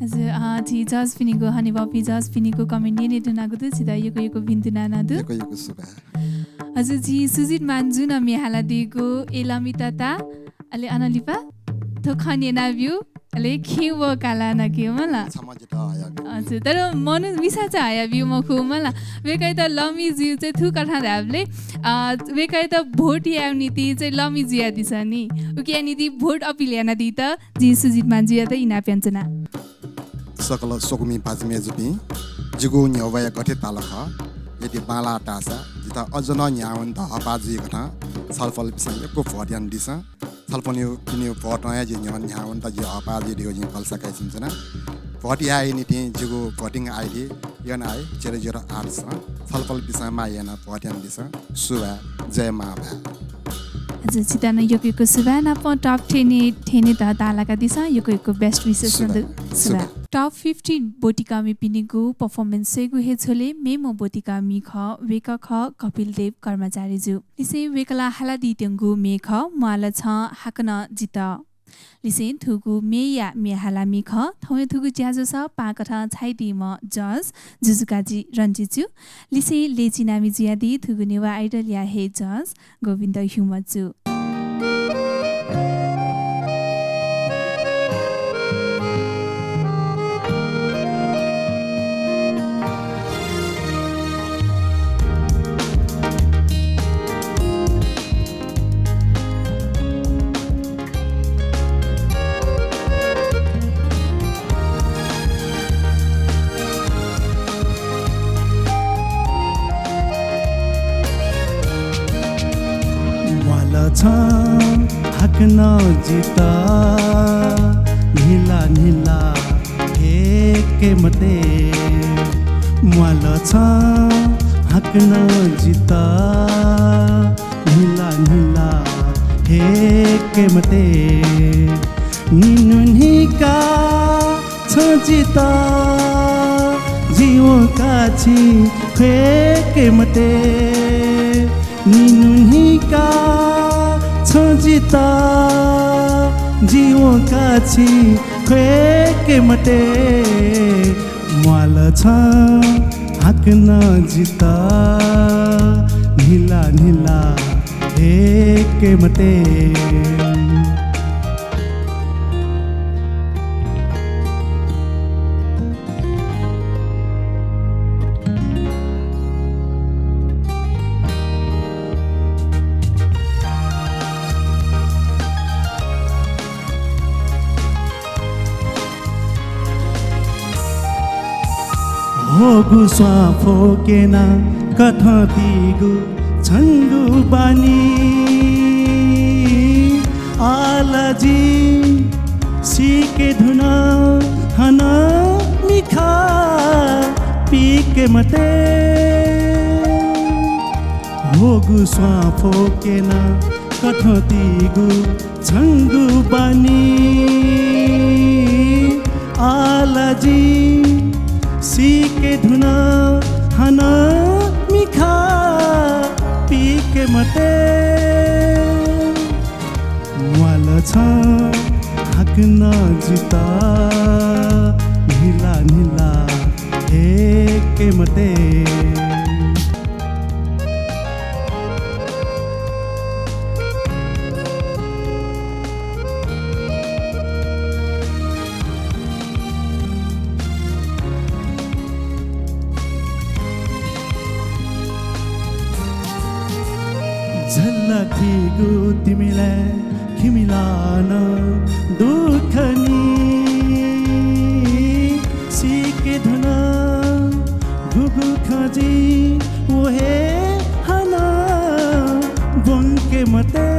हजुर, अ, झी judge पिनिगु, हनेबहःपिं judge पिनिगु comment न्यने धुनागु दु, छितः यक्व यक्व भिन्तुना नं दु। यक्व यक्व सुभाय्। हजुर, झी सुजित मानजुं म्ये हालादीगु ए लमिताता, अले अनं लिपा थ्व खँ न्यनाब्यु, अले खिं व काला नके मला। छम्ह जितः हयाब्यु। हजुर, तर मनू मिसा चाहिँ हयाब्यु मखु मला। वय्कःयात लमि जुइ चाहिँ थुकथं धायेबलय्, अ, वय्कःयात vote यायेगु निंतिं चाहिँ लमि जुयादिसँ नि। उकिया निंतिं vote appeal यानादीत जिं सुजित मानजुयात इनाप यानाच्वना। सकल स्वकुमि भाजु मय्जुपिं, जिगु न्ह्यब्वया गथे ताल खः, यदि बांलाः धाःसा जितः अझ नं न्ह्याः वनेत हःपाः जुइकथं छलपोलपिसं यक्व vote यानादिसँ। छलपोलपिनिगु vote-ं हे जिं न्ह्यः, न्ह्याः वनेत जिं हःपाः जुइ धइगु जिं भलसा कयाच्वना। Vote यायेगु निंतिं जिगु voting ID N I zero zero आठ स। छलपोलपिसं माया यानाः vote यानादिसँ। सुभाय्, जय मांभाय्। हजुर, छितः नं यक्व यक्व सुभाय् नापं top ten-य् थ्यनेत ताःलाकादिसँ, यक्व यक्व best wishes नं दु। सुभाय्। सुभाय्। Top fifteen ब्वतिकःमिपिनिगु performance स्वयेगु हे झ्वलय् मेम्ह ब्वतिकःमि खः, वय्कः खः कपिल देव कर्माचार्यजु। लिसें वय्कलं हालादीत्यंगु म्ये खः, म्वाःल छं हाकनं जितः। लिसें थुगु म्येया म्ये हालामि खः, थौंया थुगु ज्याझ्वलय् पाहांकथं झायादीम्ह judge जुजुकाजी रञ्जितजु। लिसें लय् चिनामि जुयादी थुगु नेवाः Idol-या हे judge गोविन्द ह्युमजु। म्वाल छं हाकनं जितः न्हिला न्हिला हेके मते। म्वाल छं हाकनं जितः न्हिला न्हिला हेके मते। निन्हु न्हिका छं जितः जिं वंकाः छिं ख्वय्के मते। निन्हु न्हिका छं जितः जिं वंकाः छिं ख्वय्के मते। म्वाल छं हाकनं जितः न्हिला न्हिला हेके मते। होगु स्वां फ्वकेना कथं तीगु छंगु बानी। आलाजी सीके धुन हन मिखा पीके मते। होगु स्वां फ्वकेना कथं तीगु छंगु बानी। आलाजी सीके धुन हन मिखा पीके मते। म्वाल छं हाकनं जितः न्हिला न्हिला हेके मते। झल्ला थीगु तिमिला खिमिला नं दुःख नि। सीके धुन गुगु खँ जि व हे हानं ब्वंके मते।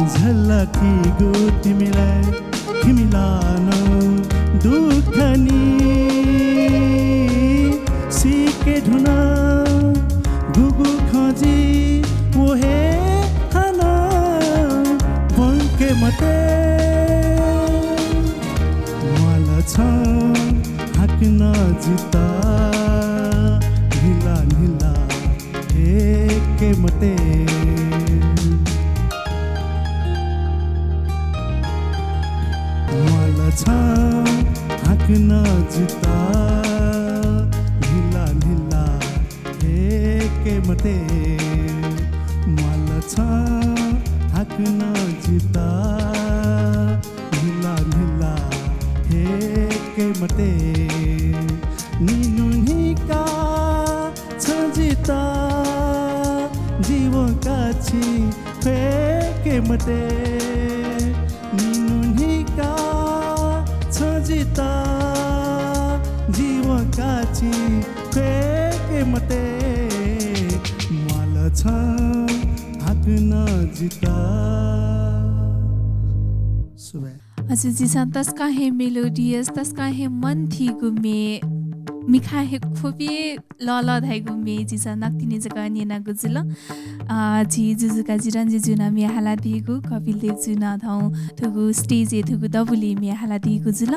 झल्ला थीगु तिमिला खिमिला नं दुःख नि। सीके धुन गुगु खँ जि व हे हानं ब्वंके मते। म्वाल छं हाकनं जितः न्हिला न्हिला हेके मते। म्वाल छं हाकनं जितः न्हिला न्हिला हेके मते। म्वाल छं हाकनं जितः न्हिला न्हिला हेके मते। निन्हु न्हिका छं जितः जीवन काछि ख्वय्के मते। निन्हु न्हिका छं जितः जीवन काछि ख्वय्के मते। म्वाल छं हाकनं जितः। सुभाय्। हजुर, झीसं तसकं हे melodious, तसकं हे मन थीगु म्ये, मिखां हे ख्वपि लःल्वः धाइगु म्ये झीसं नकतिनि जक न्यनागु जुल। अ, झी जुजुकाजी रञ्जितजुं नं म्ये हालादीगु, कपिल देवजुं नं थौं थुगु stage-य् थुगु दबुलिइ म्ये हालादीगु जुल।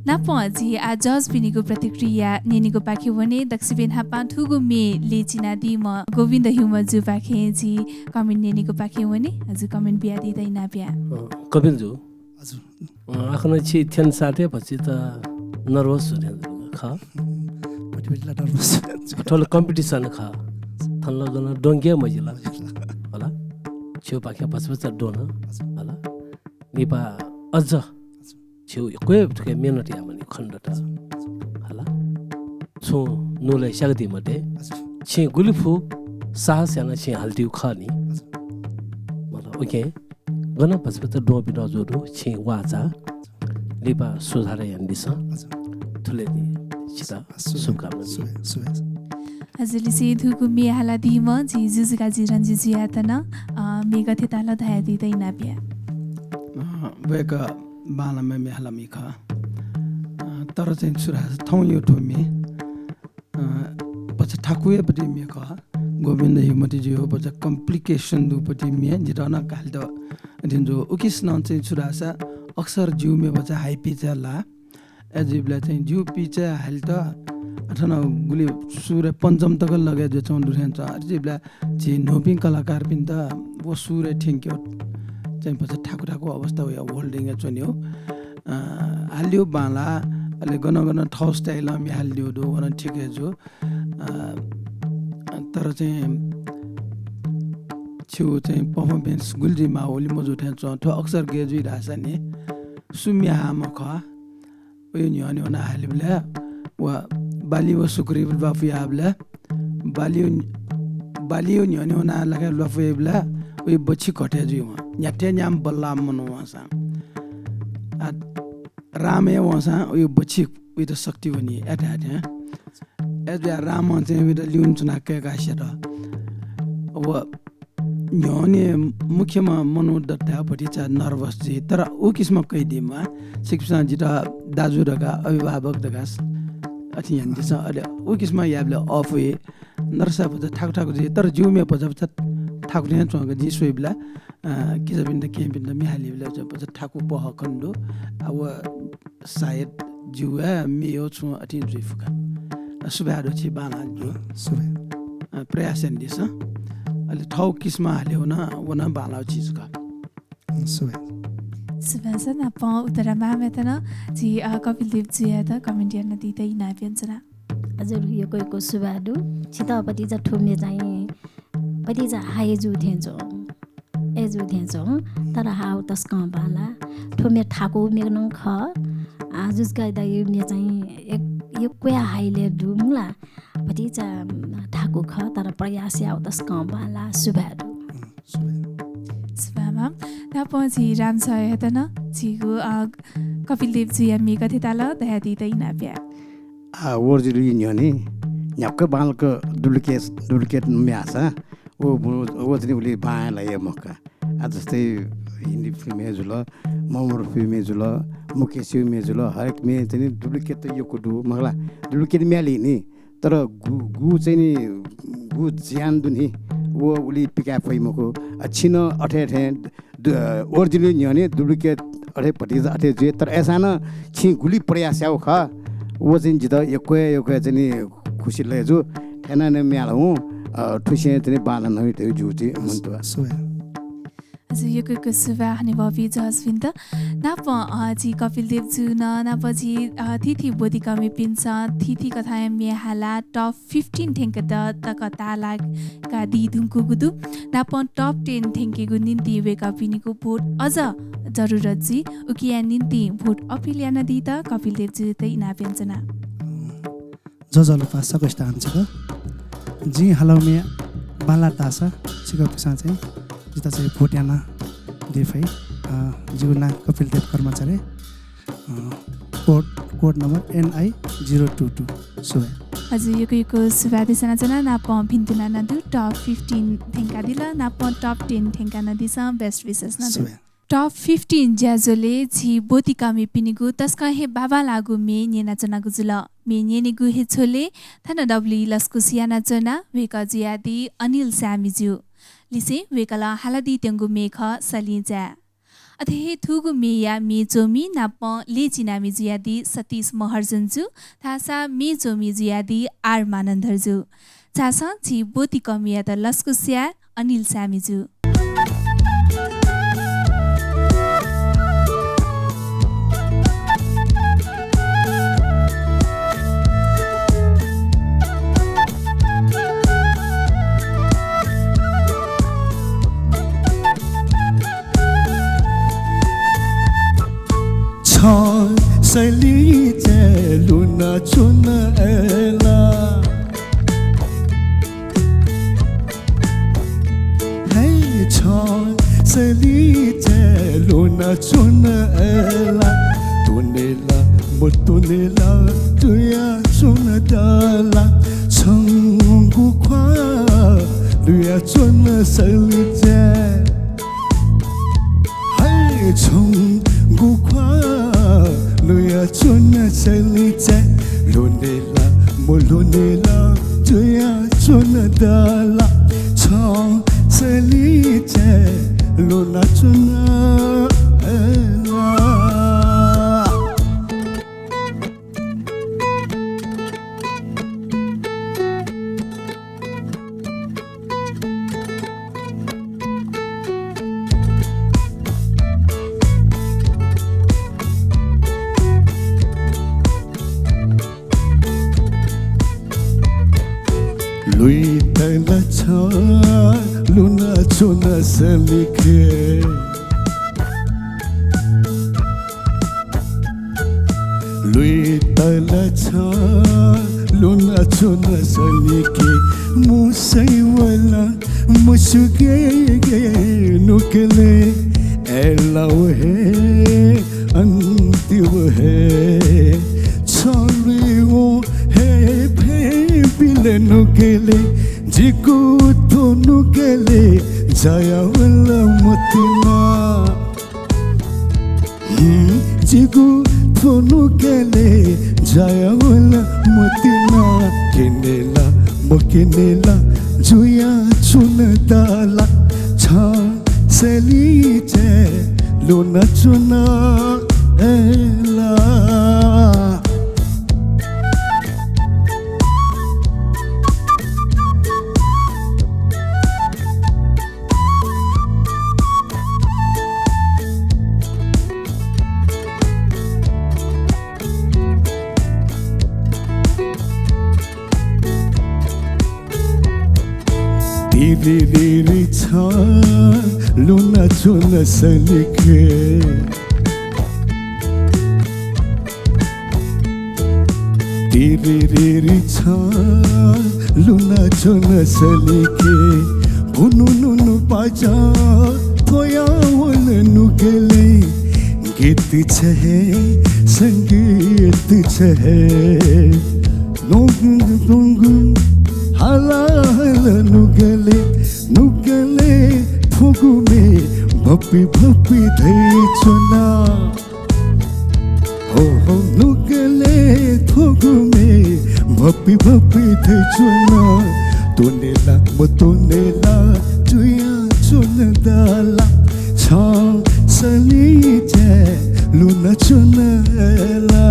नापं झी आः judge-पिनिगु प्रतिक्रिया न्यनेगु पाखे वने। दक्वसिबें न्हापां थुगु म्ये ल्यय् चिनादीम्ह गोविन्द ह्युमजुपाखें झी comment न्यनेगु पाखे वने। हजुर, comment बियादीत इनाप या। अ, कपिलजु, हजुर। अ, आखनं छि थ्यंसाथं भचित nervous जू थें जू खः। भतिभति ला nervous। थ्व ला competition खः। थन ला गनं द्वंके मजिल। मजिल। होला। छिगु पाखें भचा भचा द्वन। हजुर। होला। लिपा अझ छिगु यक्व थुके मेहनत यायेमानि खनेदत। हजुर। होला। छुं नुगलय् स्याकादी मते। हजुर। छिं गुलि फु साहस यानाः छिं हालादीगु खः नि। हजुर। मतलब, OK। गनं भचा भचा द्वंपिं नं जू दु, छिं वाःचा लिपा सुधार यानादिसँ। हजुर। थुलि नि छितः सु-, शुभकामना। सुभाय्, सुभाय्। हजुर, लिसें थुगु म्ये हालादीम्ह झी जुजुकाजी रञ्जितजुयात नं, अ, म्ये गथे ताल धयादीत इनाप या। अ, वय्कः बांलाम्ह म्ये हालामि खः। अ, तर चाहिँ छु धाःसा थौंया थ्व म्ये अ, भचा थाकुयापट्टि म्ये खः। गोविन्द ह्युमजुया भचा complication दुपट्टि म्ये जितः नं हालेत अथे जू। उकिसनं चाहिँ छु धाःसा अक्सर जिगु म्ये भचा high pitch-य् लाः। अय् जुइबलय् चाहिँ जिगु pitch-य् हालेत अथवा गुलि सुरय् पञ्चम तक लगे जुयाच्वंगु दु थें च्वं। अथे जुइबलय् झी न्हूपिं कलाकारपिन्त व सुरय् थ्यंकेगु चाहिँ भचा थाकु थाकु अवस्था वया holding-य् च्वनेगु। अ, हालेगु बांलाः, अले गनं गनं थःगु style-ं म्ये हालादीगु दु, व नं ठीक हे जू। अ, तर चाहिँ छिगु चाहिँ performance गुलि जुइमाः वलि मजू थें च्वं। थ्व अक्सर गय् जुइ धाःसा नि, सु म्ये हाःम्ह खः, वया न्ह्यःने वनाः हालेबलय् व बाली व सुकुरी ल्वापु याःबलय् बाली, बाली न्ह्यःने वनाः लाखे ल्वापु याइबलय् वया बच्छि घटे जुइ वं। न्ह्याथे न्ह्याम्ह बल्लाःम्ह मनू वंसां। आ, रामय् वंसां वया बच्छि वइत शक्ति वनी, अथे अथे। अय्‌जुया रामं चाहिँ वइत लिउने च्वनाः कय्‌काः स्यात। व न्ह्यःने मुख्यम्ह मनू दत्ताया भतिचा nervous जुइ, तर उ किसिमं कयादीम्वाः। छिकपिन्सं जितः दाजु धकाः, अभिभावक धकाः अथे यानादिसँ। अले उ किसिमं यायेबलय् अःपु हे नरसा भचा थाकु थाकु जुइ, तर जिगु म्ये भचा भचा थाकु थें च्वंक जिं स्वइबलय्, अ, किजापिन्त, केहेँपिन्त म्ये हालीबलय् भचा थाकु पहः खने दु। आ, व सायद जिगु हे म्ये छुं अथें जुइ फुका। अ, सुभाय् दु, छि बांलाः जु। सुभाय्। अ, प्रयास यानादिसँ। अले थःगु किसिमं हाले वन, व नं बांलाःगु चिज खः। सुभाय्। सुभाय् सर, नापं उत्तरा म्यामयात नं झी, अ, कपिलदेव जुयात comment यानादीत इनाप यानाच्वना। हजुर, यक्व यक्व सुभाय् दु। छितः भतिचा थ्व म्ये चाहिँ भतिचा हाइ जू थें च्वं, अय् जू थें च्वं, तर हाःगु तसकं बांलाः। थ्व म्ये थाकु म्ये नं खः। आ, जुजुकाजी दाइया म्ये चाहिँ यक्-, यक्वया हाइले दु मुला। भतिचा थाकु खः, तर प्रयास याःगु तसकं बांलाः। सुभाय् दु। सुभाय्। सुभाय् म्याम। नापं झी राम सरयात नं झीगु, अ, कपिलदेव जुया म्ये गथे ताल धयादीत इनाप या। आ, original न्ह्यःने न्ह्याक्व बांलाक duplicate, duplicate म्ये हाःसा, व, व, व चाहिँ उलि बां हे लाइ मखु का। आ, जस्तै हिन्दी film हे जुल, मोहम्मद रफी म्ये जुल, मुकेशया म्ये जुल, हरेक म्ये चाहिँ duplicate त यक्व दु मखु ला, duplicate म्ये हाली नि। तर गु, गु चाहिँ नि, गु ज्यान दु नि, व उलि पिकाये फइ मखु। आ, छिं नं अथे थें दु, अ, original न्ह्यःने duplicate अथे भतिचा अथे जुइ, तर अय्‌सां नं छिं गुलि प्रयास याःगु खः, व चाहिँ जितः यक्व यक्व चाहिँ नि खुसी लय् जू। थथे नं म्ये हाल हुँ, अ, थुसें चाहिँ नि बांलाः नं धइगु जू चाहिँ मन्तुवा। सुभाय्। हजुर, यक्व यक्व सुभाय् हनेबहःपिं judge-पिन्त। नापं, अ, झी कपिलदेव जु नं, नापं झी, अ, थीथी ब्वतिकःमिपिन्सं थीथी कथंया म्ये हालाः top fifteen थ्यंकेत तक ताःलाकादी धुंकूगु दु। नापं top ten थ्यंकेगु निंतिं वय्‌कःपिनिगु vote अझ जरुरत जुइ। उकिया निंतिं vote appeal यानादीत कपिलदेव जुयात इनाप यानाच्वना। ज्वजलपा सकसितं हानं छकः। जिं हालागु म्ये बांलाः ताःसा छिकपिन्सं चाहिँ जितः चाहिँ vote यानादी फइ। अ, जिगु नां कपिलदेव कर्माचार्य। अ, code, code number N I zero two two। सुभाय्। हजुर, यक्व यक्व सुभाय् देछानाच्वना। नापं भिन्तुना नं दु, top fifteen थ्यंकादिल, नापं top ten थ्यंकादिसँ, best wishes नं दु। सुभाय्। Top fifteen ज्याझ्वलय् झी ब्वतिकःमिपिनिगु तसकं हे बांबांलाःगु म्ये न्यनाच्वनागु जुल। म्ये न्यनेगु हे झ्वलय् थन दबुलिइ लसकुस यानाच्वना वय्‌कः जुयादी अनिल सामी जु। लिसें वय्‌कलं हालादीत्यंगु म्ये खः सलिंचाय्। अथे हे थुगु म्येया म्ये च्वमि नापं लय् चिनामि जुयादी सतीश महर्जन जु, धाःसा म्ये च्वमि जुयादी आर मानन्धर जु। झासँ झी ब्वतिकःमियात लसकुस याये अनिल सामी जु। छ सलिंचाय् लुनाच्वन अय्‌ला। हे छ सलिंचाय् लुनाच्वन अय्‌ला। त्वने ला मत्वने ला जुयाच्वन दला। छंगु ख्वाः लुयाच्वन सलिंचाय्। हे छंगु ख्वाः लुयाच्वन सलिंचाय्। ल्वने ला मल्वने ला जुयाच्वन दला। छं सलिंचाय् लुनाच्वन अय्‌ला। लुइतल छ लुनाच्वन सलिखे। लुइतल छ लुनाच्वन सलिखे। मुसैवला मुसुके नुकले। अय्‌लाव हे अन्तिव हे छं नुगलय्, जिगु थ्व नुगलय् जाया वल मतिना। हम्म, जिगु थ्व नुगलय् जाया वल मतिना। क्यनेला, मक्यनेला जुयाच्वन दाला। छं सलिचय् लुनाच्वन अय्‌ला। तिरिरिरि छं लुनाच्वन सलिचय्। तिरिरिरि छं लुनाच्वन सलिचय्। गुनुनुनु बाजा थ्वया वल नुगलय्। गीत छ हे, संगीत छ हे। नोंगु नोंगु हाला हाला नुगलय्, नुगलय् थ्वगुमे भपि भपि धइच्वना। हो हो नुगलय् थ्वगुमे भपि भपि धइच्वना। त्वनेला मत्वनेला जुयाच्वन दाला। छं सलिचय् लुनाच्वन अय्‌ला।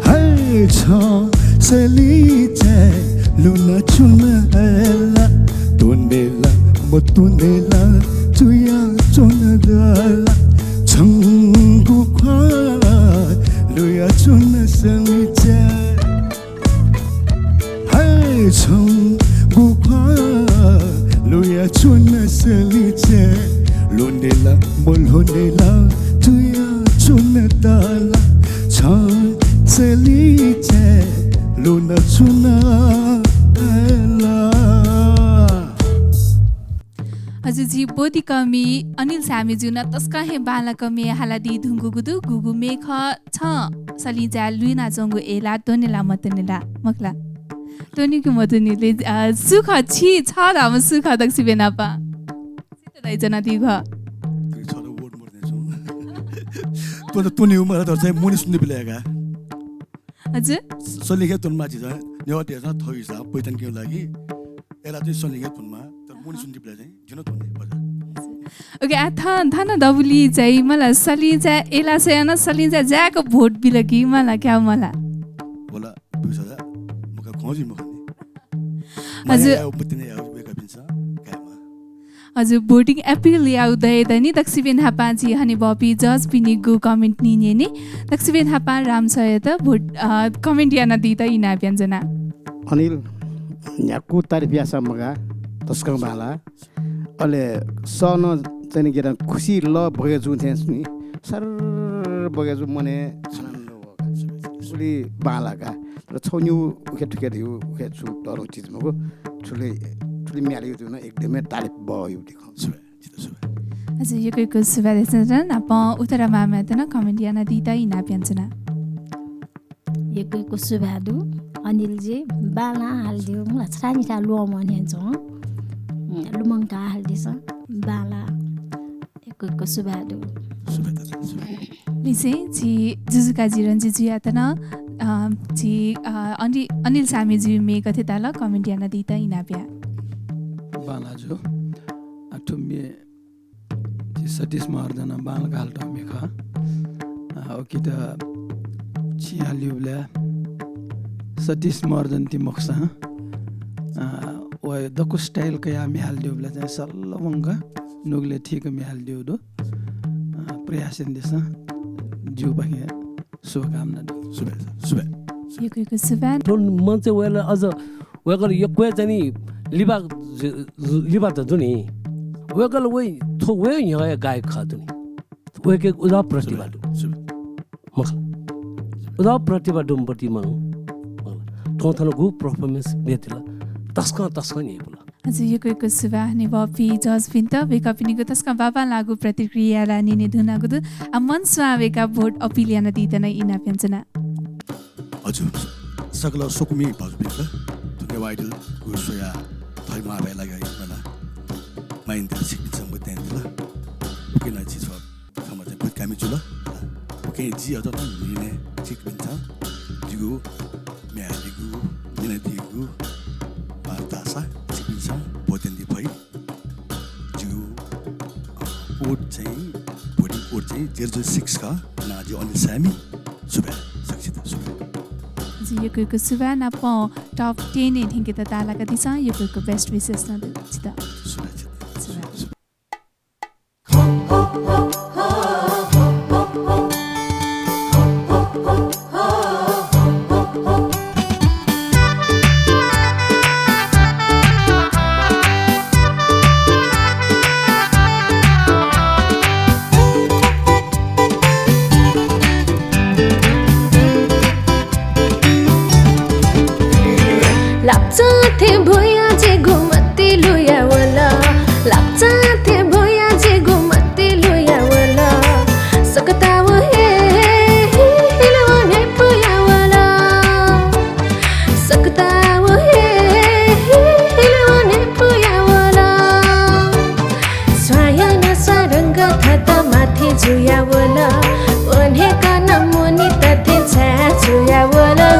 हे छं सलिचय् लुनाच्वन अय्‌ला। त्वनेला मत्वनेला जुयाच्वन दाला। छंगु ख्वाः लुयाच्वन सलिचय्। हे छंगु ख्वाः लुयाच्वन सलिचय्। ल्वनेला मल्वनेला जुयाच्वन दाला। छं सलिचय् लुनाच्वन अय्‌ला। हजुर, झी ब्वतिकःमि अनिल साय्मिजुं नं तसकं हे बांलाक म्ये हालादी धुंकूगु दु। गुगु म्ये खः, छं सलिचय् लुनाच्वंगु अय्‌ला, त्वनेला मत्वनेला, मखु ला? त्वने कि मत्वने ले, अ, सु खः, छि छधाःम्ह सु खः दक्वसिबय् नाप? सित धयाच्वनादीगु खः। तुइ छ द word मर्ने छु। त्वने, त्वने मला तर चाहिँ मोने सुन्ने बिले का। हजुर? सलिचय् त्वनेमाः झीसं, नेवाःतय्‌सं थःगु हिसाबं पहिचान केगु लागि अय्‌ला चाहिँ सलिचय् त्वनेमाः, तर मोने सुन्ने बिले चाहिँ जिं नं त्वने भचा। OK, आ, थन, थन दबुलिइ चाहिँ मला सलिचय् अय्‌ला स्वयाः नं सलिचय् जाय्‌क vote बिल कि मला, क्या मला? होला, दुई सय मुखा खँ जुइ मखु नि। हजुर। माया याउ, मतिना याउ, वय्‌कःपिन्सं कायेमाः। हजुर, voting appeal याउ दये दनि, दक्वसिबय् न्हापां झी हनेबहःपिं judge पिनिगु comment न्यने नि। दक्वसिबय् न्हापां राम सरयात vote, अ, comment यानादीत इनाप यानाच्वना। अनिल, न्ह्याक्व तारिफ याःसा मगाः, तसकं बांलाः। अले सः नं चाहिँ नि गेदँ खुसी लः बगे जू थें नि, सर्र बगे जू, मनय् आनन्द वः का। उलि बांलाः का। तर छगू निगू उखे थुखे धइगु, उखे छु तःधंगु चिज मखु। थुलि, थुलि म्ये हालेगु धइगु नं एकदमै तारिफ बहःगु दु खः। सुभाय्, जितः सुभाय्। हजुर, यक्व यक्व सुभाय् देछानाच्वना। नापं उत्तरा मामयात नं comment यानादीत इनाप यानाच्वना। यक्व यक्व सुभाय् दु। अनिलजी, बांलाः हालादिउ, मला छथाय् निथाय् ल्वःमं थें च्वं। लुमंकाः हालादिसँ, बांलाः। यक्व यक्व सुभाय् दु। सुभाय् दु, सुभाय्। लिसें झी जुजुकाजी रञ्जितजुयात नं, अ, झी, अ, अनि-, अनिल साय्मिजुया म्ये गथे ताल comment यानादीत इनाप या। बांलाः जु। आ, थ्व म्ये झी सतीश महर्जनं बांलाक हालातःगु म्ये खः। अ, उकियात छिं हालादिउबलय् सतीश महर्जन ति मखुसां, अ, व दक्व style कयाः म्ये हालादिउबलय् चाहिँ सल्ल वंक नुगलय् थीक म्ये हालादिउ दु। अ, प्रयास यानादिसँ। जिगुपाखें शुभकामना दु। सुभाय्, सुभाय्। यक्व यक्व सुभाय्। थ्व मञ्चय् वयेबलय् अझ वय्‌कः यक्व हे चाहिँ नि लिपा ज-, लिपा त दु नि। वय्‌कः वइ, थ्व वइ न्ह्यः हे गायक खः दु नि। वय्‌कःया उदाव प्रतिभा दु। सुभाय्। मखु। उदाव प्रतिभा दुम्ह प्रतिभा मनू। मखु। थौं थन गु performance बियादिल। तसकं, तसकं न्ह्यइपुल। हजुर, यक्व यक्व सुभाय् हनेबहःपिं judge पिन्त, वय्‌कःपिनिगु तसकं बांबांलाःगु प्रतिक्रिया ला न्यने धुनागु दु। आ, मञ्च स्वयाः वय्‌कः vote appeal यानादीत नं इनाप यानाच्वना। हजुर, सकल स्वकुमि भाजुपिन्त थुके वाइडल गु स्वया थै माबाय् लागाइ मला। माइन्दिल छिकपिन्सं बुद्ध याइन्दिल। उकिं नं झी छम्ह चाहिँ बुद्ध कामि जुल। उकिं जि अझ नं न्हिने छिकपिन्सं जिगु म्ये हायेगु, मिनतीगु बार धाःसा छिकपिन्सं ब्वति यानादी फइ। जिगु, अ, कोड चाहिँ, voting code चाहिँ zero zero six खः। नां जि अनिल साय्मि। सुभाय्, सकसित सुभाय्। जि यक्व यक्व सुभाय् नापं top ten य् न्ह्यइकेत ताःलाकादिसँ, यक्व यक्व best wishes नं दु छित। सुभाय् छित। सुभाय्। लाप्चा थें भ्वया जिगु मति लुया वल। लाप्चा थें भ्वया जिगु मति लुया वल। सकताव हे हिलवने पुया वल। सकताव हे हिलवने पुया वल। स्वायन स्वारंग थत माथि जुया वल। वनेकन मुनि तथे छाया जुया वल।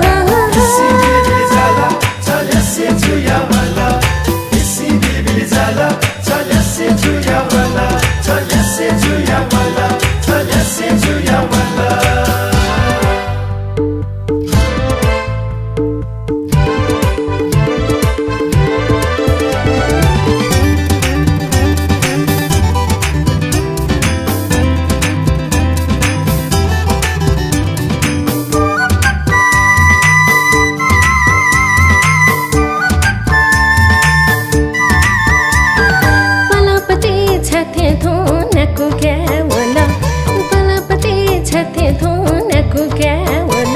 पलपति छथें थौं नाकु क्या वल। पलपति छथें थौं नाकु क्या वल।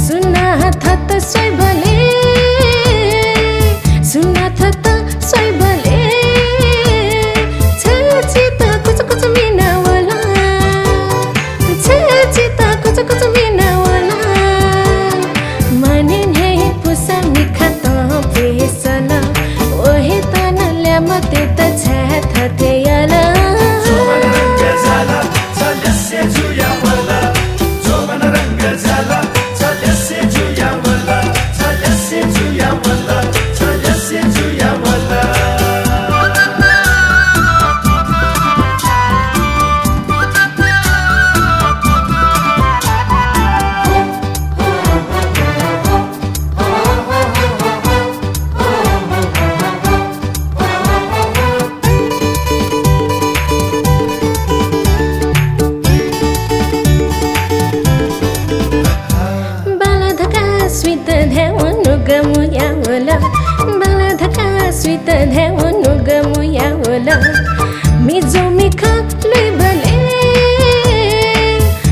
सुनां थत स्वइबलय्, सुनां थत स्वइबलय् छाय् जितः कुचकुच मिना वल। छाय् जितः कुचकुच मिना वल। माने न्ह्याइपुसा मिखा तं पेसल। व हे तं ल्याय्म्हतय्त छाय् थथे याल। बांला धकाः सुइत धायेवं नुगः मुया वल। बांला धकाः सुइत धायेवं नुगः मुया वल। मिजो मिखा लुइबलय्,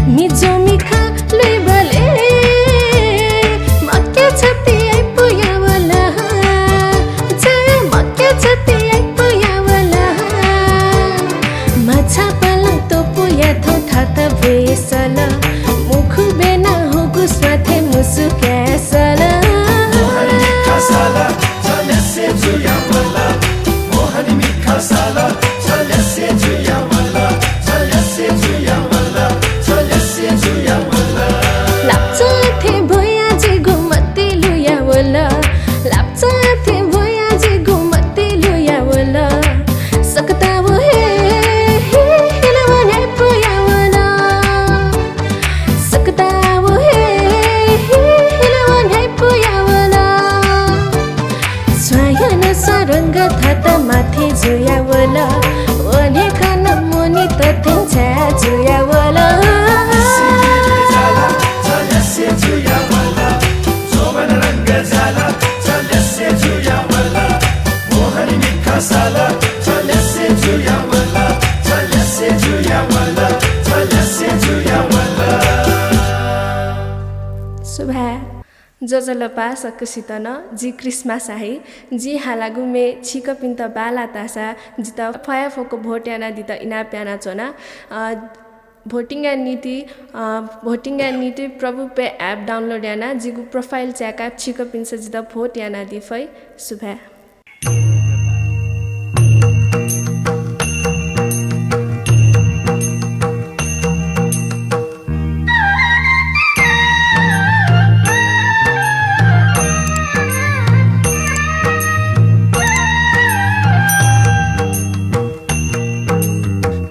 मिजो मिखा लुइबलय् मक्या छति आइपुया वल। छाय् मक्या छति आइपुया वल। माछापालं त्वपुया थौं थत ब्वय्सल। मुखु ब्यनाः हुगु स्वाथय् मुसुकाय्सल। लाप्चा थें भ्वया जिगु मति लुया वल। लाप्चा थें भ्वया जिगु मति लुया वल। सकताव हे हिलवने पुया वल। सकताव हे हिलवने पुया वल। स्वायन स्वारंग थत माथि जुया वल। वनेकन मुनि तथे छाय् जुया वल। सुभाय्। ज्वजलपा सकसित नं, जि क्रिस्मा शाही। जिं हालागु म्ये छिकपिन्त बांलाः धाःसा जितः फयाफक्व भोट यानादीत इनाप यानाच्वना। अ, Voting या निंतिं, अ, voting या निंतिं प्रभु पे app download यानाः जिगु profile चाय्काः छिकपिन्सं जितः vote यानादी फइ। सुभाय्।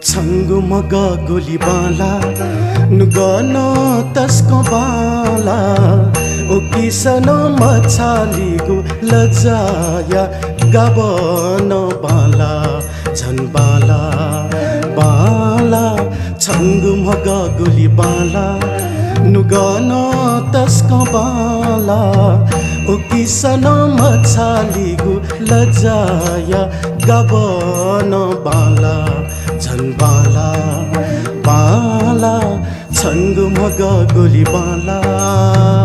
छंगु म्हगः गुलि बांलाः, नुगः नं तसकं बांलाः। उकिसं नं मछालिगु लजाया गाबः नं बांलाः, झन बांलाः, बांलाः। छंगु म्हगः गुलि बांलाः, नुगः नं तसकं बांलाः। उकिसं नं मछालिगु लजाया गाबः नं बांलाः, झन बांलाः, बांलाः। छंगु म्हगः गुलि बांलाः।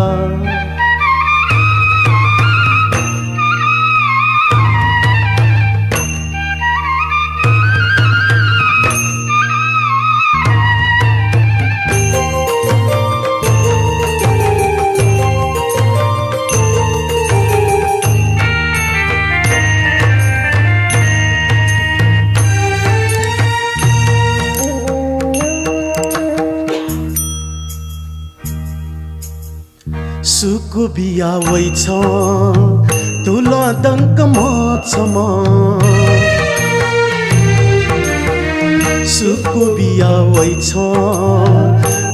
सुकु बिया वइछं तुलं दंक मछमं। सुकु बिया वइछं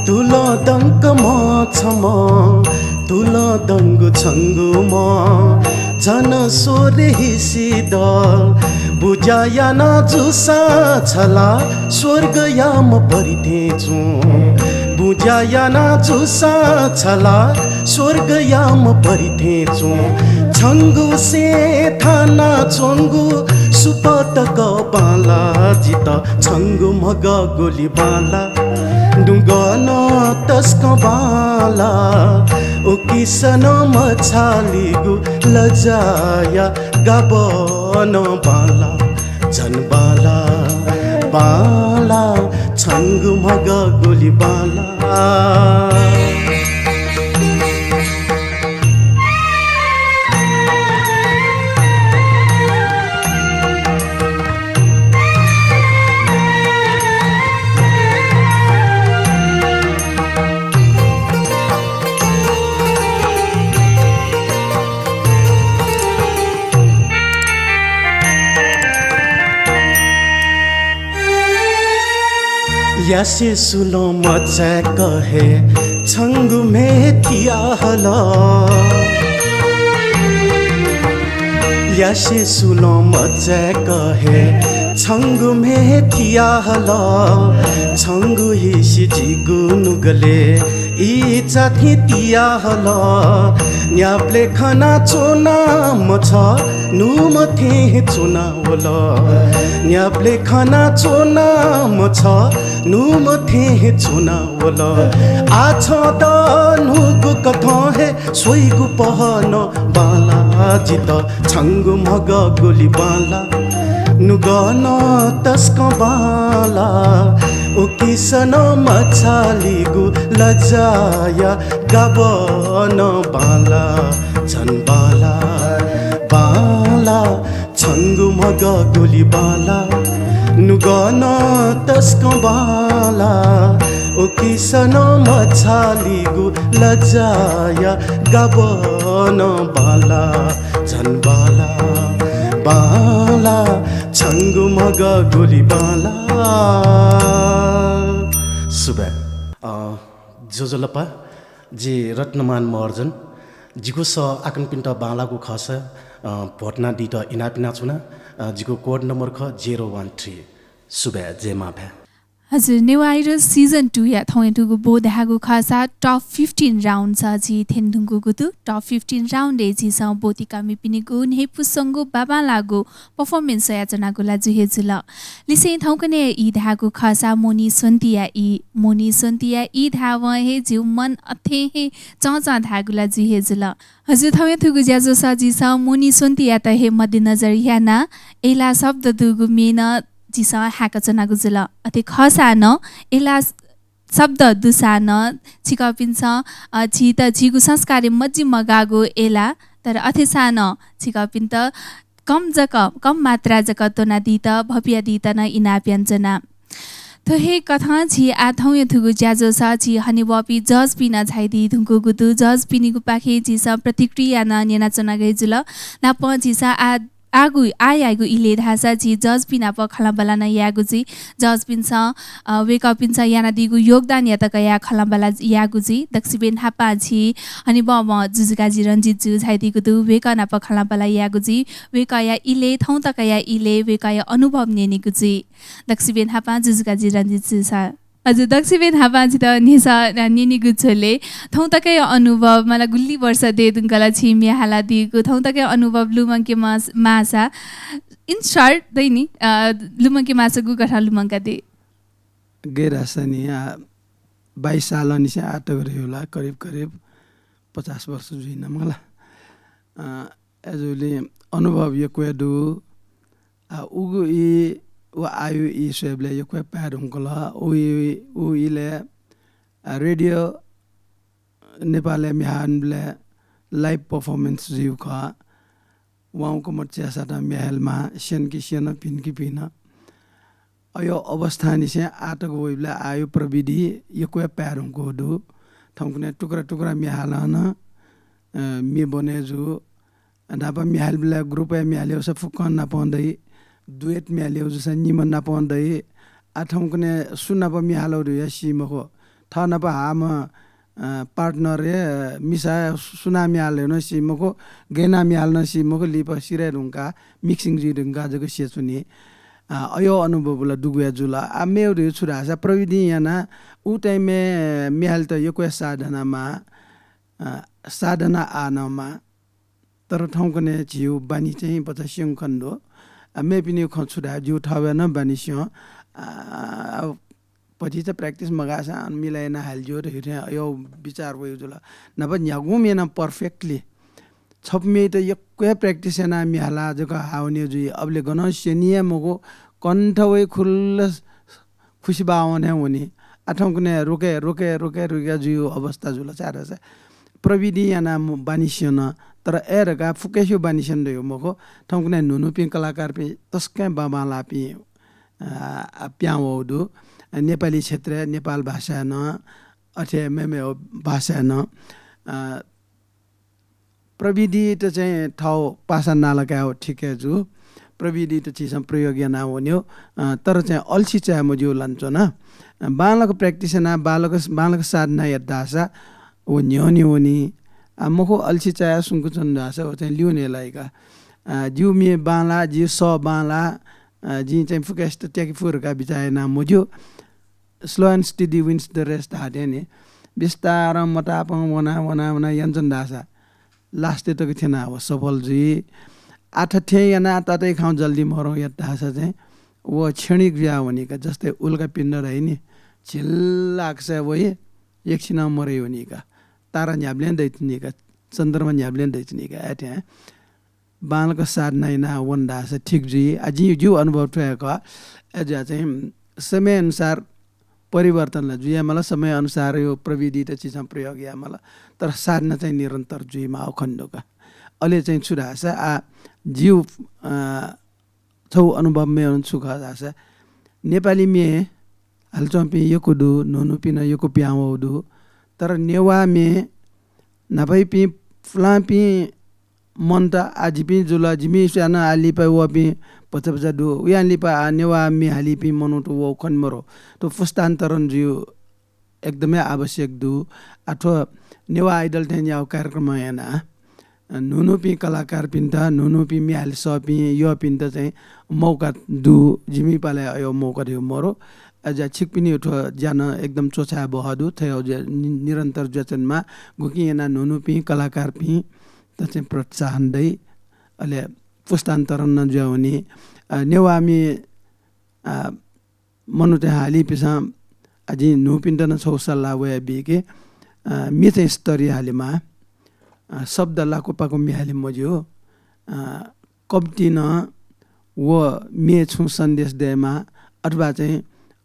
तुलं दंक मछमं। तुलं दंगु छंगु मं झन स्वरे हिसिदँ। बुज्या याना जूसां छला स्वर्गयाम्ह परि थें च्वं। बुज्या याना जूसां छला स्वर्गयाम्ह परि थें च्वं। छंगु सें थानाच्वंगु सुपतक बांलाः जितः। छंगु म्हगः गुलि बांलाः, नुगः नं तसकं बांलाः। उकिसं नं मछालिगु लजाया गाबः नं बांलाः, झन बांलाः, बांलाः। छंगु म्हगः गुलि बांलाः। यासें सुलं मचाय्क हे छंगु म्ये थिया हल। यासें सुलं मचाय्क हे छंगु म्ये थिया हल। छंगु हिसि जिगु नुगलय् इचा थें तिया हल। न्यापलय् खना च्वना मछः, नुम्ह थें हे च्वना वल। न्यापलय् खना च्वना मछः, नुम्ह थें हे च्वना वल। आः छं द न्हूगु कथं हे स्वइगु पहः नं बांलाः जितः। छंगु म्हगः गुलि बांलाः, नुगः नं तसकं बांलाः। उकिसं नं मछालिगु लजाया गाबः नं बांलाः, झन बांलाः, बांलाः। छंगु म्हगः गुलि बांलाः, नुगः नं तसकं बांलाः। उकिसं नं मछालिगु लजाया गाबः नं बांलाः, झन बांलाः, बांलाः। छंगु म्हगः गुलि बांलाः। सुभाय्। अ, ज्वजलपा, जि रत्नमान महर्जन। जिगु सः आकनपिन्त बांलाःगु खःसा, अ, vote यानादीत इनाप यानाच्वना। अ, जिगु code number खः zero one three। सुभाय्, जय मांभाय्। हजुर, नेवाः Idol season two या थौंया थुगु ब्व धाःगु खःसा top fifteen round स झी थ्यने धुंकूगु दु। Top fifteen round य् झीसं ब्वति कःमिपिनिगु न्ह्यइपुसे च्वंगु बांबांलाःगु performance स्वयाच्वनागु ला जुइ हे जुल। लिसें थौंकन्हय् ई धाःगु खःसा मोहनी स्वन्तिया ई, मोहनी स्वन्तिया ई धाःवं हे जिगु मन अथें हे चंचं धाःगु ला जुइ हे जुल। हजुर, थौंया थुगु ज्याझ्वलय् झीसं मोहनी स्वन्तियात हे मध्यनजर यानाः अय्‌लाः शब्द दुगु म्ये नं झीसं हाय्‌काच्वनागु जुल। अथे खःसा नं अय्‌लाः शब्द दुसां नं छिकपिन्सं, अ, झीत झीगु संस्कारय् मजि मगाःगु एला, तर अथेसां नं छिकपिन्त कम जक, कम मात्रा जक त्वनादीत, भपियादीत नं इनाप यानाच्वना। थ्व हे कथं झी आः थौंया थुगु ज्याझ्वलय् झी हनेबहःपिं जजपिं नं झायादी धुंकूगु दु। जजपिनिगु पाखें झीसं प्रतिक्रिया नं न्यनाच्वनागु जुल। नापं झीसं आः आःगु, आःयागु इलय् धाःसा झी जजपिं नाप खँल्हाबल्हा नं यायेगु जुइ। जजपिन्सं, अ, वय्कःपिन्सं यानादीगु योगदानयात कयाः खँल्हाबल्हा यायेगु जुइ। दक्वसिबें न्हापां झी हनेबहःम्ह जुजुकाजी रंजित जु झायादीगु दु। वय्कः नाप खँल्हाबल्हा यायेगु जुइ। वय्कःया इलय्, थौं तकया इलय् वय्कःया अनुभव न्यनेगु जुइ। दक्वसिबें न्हापां जुजुकाजी रंजित जु सर। हजुर, दक्वसिबें न्हापां जितः न्ह्यसः न्यनेगु झ्वलय् थौं तकया अनुभव, मला गुलि वर्ष दये धुंकल छिं म्ये हालादीगु, थौं तकया अनुभव लुमंके मास-, माःसा, in short, दइ नि, अ, लुमंके माःसा गुकथं लुमंकादी? गय् धाःसा नि, आ, बाइस सालंनिसें आः तक धइगु ला, करिब करिब पचास वर्ष जुइन मला। अ, अय्जूगुलिं अनुभव यक्व हे दु। आ, उगु ई व आःयागु ई स्वयेबलय् यक्व हे पाये धुंकल। उ ई, उ इलय्, आ, रेडियो नेपालय् म्ये हालाबलय् live performance जुइगु खः। वाउँक मचायात म्ये हालेमाः, स्यन कि स्यन, पिन कि पिन। अय् अवस्थांनिसें आः तक वइबलय् आःयागु प्रविधि यक्व हे पाये धुंकूगु दु। थौंकन्हय् टुक्रा टुक्रा म्ये हालं नं, अ, म्ये बने जू। न्हापा म्ये हालेबलय् group-य् म्ये हालेगु सा फुक्कं नापं दइ, duet म्ये हालेगु जूसा निम्ह नापं दइ। आः थौंकन्हय् सु नाप म्ये हालेगु धइगु सी मखु। थः नाप हाःम्ह, अ, partner हे मिसा सुनां म्ये हाल नं सी मखु, गय् यानाः म्ये हाल नं सी मखु, लिपा सिधये धुंकाः, mixing जुइ धुंकाः जक स्येच्वनी। अ, अय् अनुभव ला दुगु हे जुल। आः मेगु धइगु छु धाःसा प्रविधिं यानाः उ time-य् म्ये हालेत यक्व हे साधना माः, अ, साधना आः नं माः। तर थौंकन्हय् झीगु बानी चाहिँ भचा स्यंगु खनेदु। अ, मेपिनिगु खँ छु धाये, जिगु थःगु नं बानी स्यं। अ, भतिचा practice मगाःसां अन मिलाय् यानाः हाले ज्यू धइथें अय् बिचाः वइगु जुल। न्हापा न्ह्यागुं म्ये नं perfectly छपु म्येत यक्व हे practice यानाः म्ये हालाः जक हाः वने जुइ। अबलय् गनं स्यनी हे मखु, कण्ठ वइ खुल्ला खुसि बावं हे वनी। आः थौंकन्हय् रोके, रोके, रोके, रोके जुइगु अवस्था जुल, छाय्धाःसा प्रविधिं यानाः मु-, बानी स्यन, तर अय् धकाः फुक्कसिगु बानी स्यन धइगु मखु। थौंकन्हय् न्हून्हूपिं कलाकारपिं तसकं बांबांलाःपिं, अ, पिहां वःगु दु। नेपाली क्षेत्रय्, नेपाल भाषाय् नं, अथे मेमेगु भाषाय् नं, अ, प्रविधित चाहिँ थःगु पासा नाला कायेगु ठीक हे जू। प्रविधित झीसं प्रयोग याना वनेगु, अ, तर चाहिँ अल्छी चाये मज्यू लानाच्वन। अ, बांलाक practice यानाः बांलाक, बांलाक साधना यात धाःसा व न्ह्यःने वनी। अ, मखु, अल्छी चायाः सुंक च्वन धाःसा व चाहिँ ल्यूने लाइ का। अ, जिगु म्ये बांलाः, जिगु सः बांलाः, अ, जिं चाहिँ फुक्कसित त्याके फु धकाः बिचाः याना मज्यू। Slow and steady wins the race धाःथें नि, बिस्तारं मतापं वना, वना, वना यानाच्वन धाःसा last तक थ्यनाः व सफल जुइ। आः थथे यानाः तातै खाउँ जल्दी मरौँ यात धाःसा चाहिँ व क्षणिक जुया वनी का, जस्तै उल्कापिण्ड धाइ नि, झिल्ल आकाशय् वइ, एकछिनं मरय् वनी का। तारा न्ह्याबलें दइच्वनी का, चन्द्रमा न्ह्याबलें दइच्वनी का, अथे। बांलाक साधना याना वन धाःसा ठीक जुइ। आ, जिं, जिगु अनुभव थ्व हे खः। अय्जुया चाहिँ समय अनुसार परिवर्तन ला जुइ हे माल, समय अनुसार यो प्रविधित झीसं प्रयोग याये माल, तर साधना चाहिँ निरन्तर जुइ माःगु खनेदु का। अले चाहिँ छु धाःसा, आ, जिगु, अ, छगू अनुभव मेगु छु खः धाःसा, नेपाली म्ये हालाच्वंपिं यक्व दु, न्हून्हूपिं नं यक्व पिहां वःगु दु। तर नेवाः म्ये न्हापायापिं पुलांपिं मन्त, आ, जिपिं जुल, जिमि स्वयाः नं आ लिपा वःपिं भचा भचा दु। उयां लिपा आ नेवाः म्ये हालीपिं मनूत वःगु खने मरु। थ्व पुस्तान्तरण जुइगु एकदमै आवश्यक दु। आ, थ्व नेवाः Idol थें ज्याःगु कार्यक्रम यानाः न्हून्हूपिं कलाकारपिन्त, न्हून्हूपिं म्ये हाले सःपिं यःपिन्त चाहिँ मौका दु। जिमि पालय् अय् मौका धइगु मरु। अय्जुया छिकपिनि थ्व ज्या नं एकदम च्वछाये बहः दु। थथे अझ नि-, निरन्तर जुयाच्वनेमाः। गुकिं यानाः न्हून्हूपिं कलाकारपिन्त चाहिँ प्रोत्साहन दइ। अले पुस्तान्तरण नं जुयावनी। अ, नेवाः म्ये, अ, मनूतय् हालीपिसं, अ, जिं न्हूपिन्त नं छगू सल्लाह वया बी कि, अ, म्ये चाहिँ स्तरीय हालेमाः। अ, शब्द लाकुपाकु म्ये हाले मज्यू। अ, कम्तिं नं व म्ये छुं सन्देश दयेमाः, अथवा चाहिँ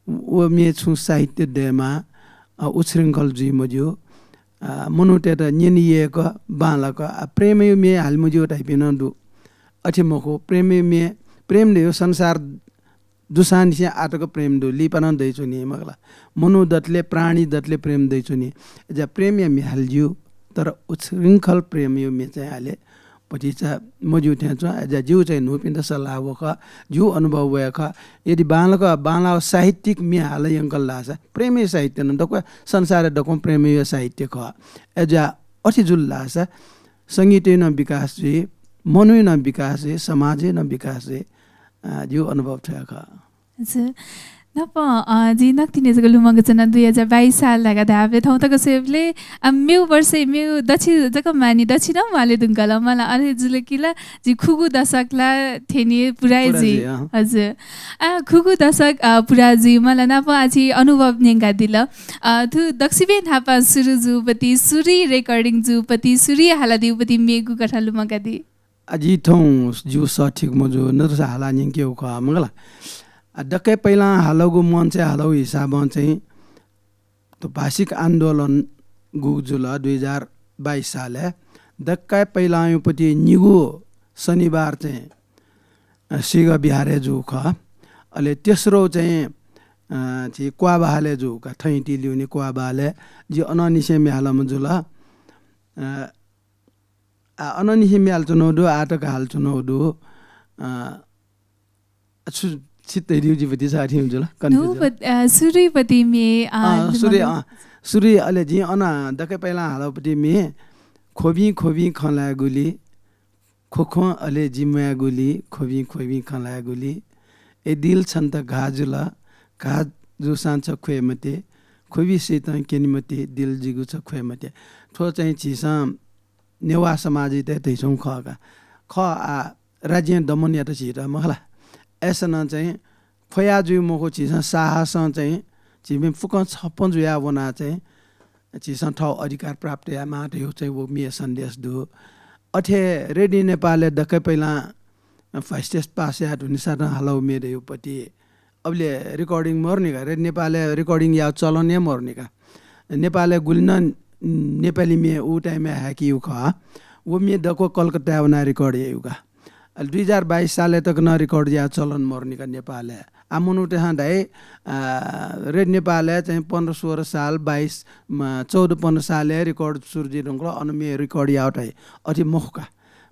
व म्ये छुं साहित्य दयेमाः, अ, उच्छृङ्खल जुइ मज्यू। अ, मनूतय्‌त न्यने यय्‌क बांलाक, अ, प्रेमया म्ये हाले मज्यू धाइपिं नं दु। अथे मखु, प्रेमया म्ये, प्रेम धयो संसार दुसांनिसें आतक प्रेम दु, लिपा नं दइच्वनी मखु ला। मनू दतले, प्राणी दतले प्रेम दइच्वनी। अय्‌जा प्रेमया म्ये हाले ज्यू, तर उच्छृङ्खल प्रेमया म्ये चाहिँ हाले भतिचा मज्यू थें च्वं। अय्‌जा जिगु चाहिँ न्हूपिन्त सल्लाह व खः, जिगु अनुभव वया खः। यदि बांलाक, बांलाः साहित्यिक म्ये हाले यंकल धाःसा, प्रेमया साहित्य नं दक्व, संसारय् दक्वं प्रेमया साहित्य खः। अय्‌जा अथे जुल धाःसा संगीतया नं विकास जुइ, मनूया नं विकास जुइ, समाजया नं विकास जुइ। अ, जिगु अनुभव थ्व हे खः। हजुर। नाप, अ, जिं नकतिनि जक लुमंकाच्वना, दुई हजार बाइस साल धकाः धाःबलय् थौं तक स्वयेबलय्, अ, मेगु वर्ष, मेगु दछि जक मानि, दछि नं म्वाले धुंकल मला। अले जुल कि ला, जि खुगू दशक ला थेने पुराइ पुरा जुइ। जुइ, अँ। हजुर। अ, खुगू दशक, अ, पुरा जुइ मला नाप आछि अनुभव न्यंकादिल। अ, थु दक्वसिबें न्हापां सुरु जूपति, सुरुइ recording जूपति, सुरुइ हालादीउपति मेगु कथं लुमंकादी। अ, जि थौं जिगु सः ठीक मजू, नतुसा हालाः न्यंकेगु खः मखु ला। अ, दकलय् पहिलां हालागु, मञ्चय् हालागु हिसाबं चाहिँ थ्व भाषिक आन्दोलन गुगु जुल दुई हजार बाइस सालय्। दकलय् पहिलांयापति निगू शनिबार चाहिँ, अ, सिंह विहारय् जूगु खः। अले तेस्रो चाहिँ, अ, झी क्वाबहालय् जूगु का, थैंति ल्यूने क्वाबहालय्। जि अनंनिसें म्ये हालाम्ह जुल। अ, आ, अनंनिसें म्ये हालाच्वनागु दु, आः तक हालाच्वनागु दु। अ, छु, छित धयादिउ जि भतिचा अथे जुल, confuse जुल। न्हूपति, अ, सुरुइपति म्ये, अ, अँ, सुरुइ, अँ, सुरुइ अले जिं अन दकलय् पहिलां हालापति म्ये ख्वबिं ख्वबिं खँ ल्हायेगुली, ख्वख्वं अले जि म्वायेगुली, ख्वबिं ख्वबिं खँ ल्हायेगुली। ए दिल छन्त घाः जुल, घाः जूसां छ ख्वये मते, ख्वबि सीतं क्यने मते, दिल जिगु छ ख्वये मते। थ्व चाहिँ झीसं नेवाः समाजयात धयाच्वंगु खः का। खः, आ, राज्यं दमन यात झीत मखु ला। अय्‌सां नं चाहिँ ख्वया जुइ मखु, झीसं साहसं चाहिँ झीपिं फुक्कं छप्पँ जुयाः वनाः चाहिँ झीसं थःगु अधिकार प्राप्त यायेमाः धयागु चाहिँ व म्ये सन्देश दु। अथे रेडियो नेपालय् दकलय् पहिलां voice test pass याः धुनिसातं हालागु म्ये धयागुपति अबलय् recording मरुनि का, रेडियो नेपालय् recording यायेगु चलन हे मरुनि का। नेपालय् गुलि नं नेपाली म्ये उ time-य् हाय्‌केगु खः। व म्ये दक्व कलकत्ताय् वनाः record याइगु का। अले दुई हजार बाइस सालय् तक नं record यायेगु चलन मरुनि का नेपालय्। आ, मनूतय्‌सं धाइ, आ, रेडियो नेपालय् चाहिँ पन्ध्र सोह्र साल, बाइस, म, चौध पन्ध्र सालय् record सुरु जुइ धुंकल, अन म्ये record याःगु धाइ। अथे मखु का।